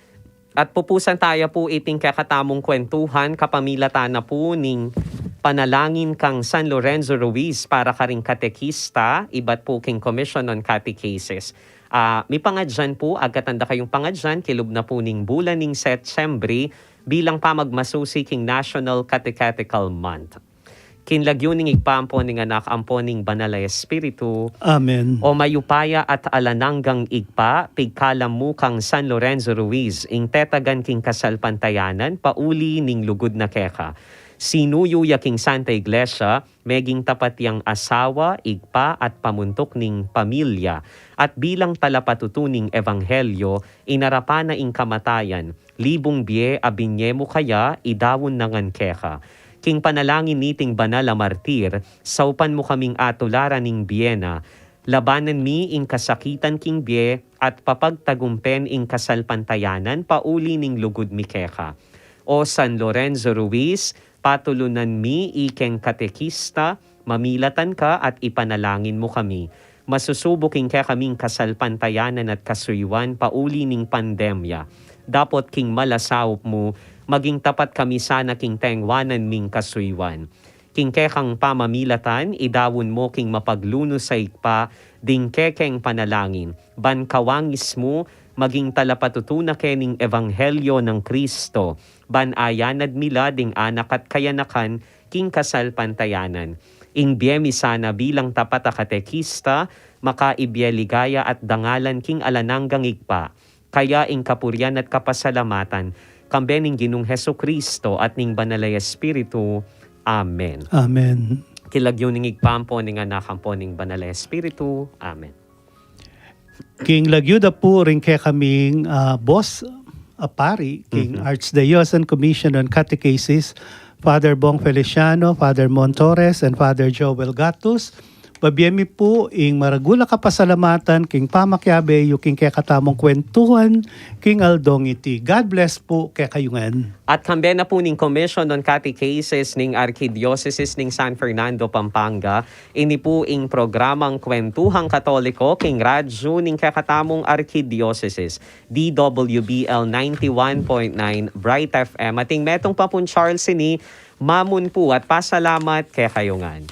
At pupusan taya pu iting kekatamung kwentuhan kapamilatan na pu ning panalangin kang San Lorenzo Ruiz para karing katekista, ibat pu king Commission on Catechesis. Ah, mipangadyan pu, agkatan da kayung pangadyan, kilub na pu ning bulan ning Setyembre, bilang pamagmasusi king National Catechetical Month. King lagyu ning Ibpa, ampo ning Anak, ampo ning Banal a Espiritu. Amen. O mayupaya at alang anggang Ibpa, pigkalam mu kang San Lorenzo Ruiz, ing tetagan king kasalpantayanan, pauli ning lugud na keka. Sinuyu ya king Santa Iglesia, meging tapat yang asawa, ibpa, at pamuntuk ning pamilya, at bilang talapatutu ning ebanghelyo, inarapan na ing kamatayan, libung bie a binie mu kaya, idaun na ngan keka. King panalangin niting banal a martir, saupan mu kaming atularan ning bie na, labanan mi ing kasakitan king bie, at papagtagumpen ing kasalpantayanan pauli ning lugud mi keka. O San Lorenzo Ruiz, patulunan mi ikeng katekista, mamilatan ka at ipanalangin mu kami. Masusubu king kekaming kasalpantayanan at kasuyuan pauli ning pandemya. Dapot king malasaup mu, maging tapat kami sana king tengwanan ming kasuyuan. King kekang pamamilatan, idaun mu king mapaglunus a Ibpa ding kekeng panalangin, ban kawangis mu, maging talapatutu na ke ning ebanghelyo nang Kristo, ban ayanad mi la ding anak at kayanakan king kasalpantayanan. Ing bie mi sana bilang tapat a katekista, makaibie ligaya at dangalan king alang anggang Ibpa. Kaya ing kapurian at kapasalamatan, kambe ning Ginung Jesucristo at ning Banal a Espiritu. Amen. Amen. King lagyu ning Ibpa, ampo ning Anak, ampo ning Banal a Espiritu. Amen. King lagyu da pu ring kekaming, ah, boss a pari, king Archdiocesan Commission on Catechesis, Father Bong Feliciano, Father Mon Torres, and Father Joel Gatus. Babie mi pu ing maragul a kapasalamatan king pamakiabe yu king kekatamung kwentuhan king aldong iti. God bless pu kekayu ngan. At kambe na pu ning Commission on Catechesis ning Arkidiosesis ning San Fernando, Pampanga, ini pu ing programang Kwentuhang Katoliko king radyu ning kekatamung arkidiosesis, D W B L ninety-one point nine Bright F M. Ating metung pa pung Charles ini, mamun pu at pasalamat kekayu ngan.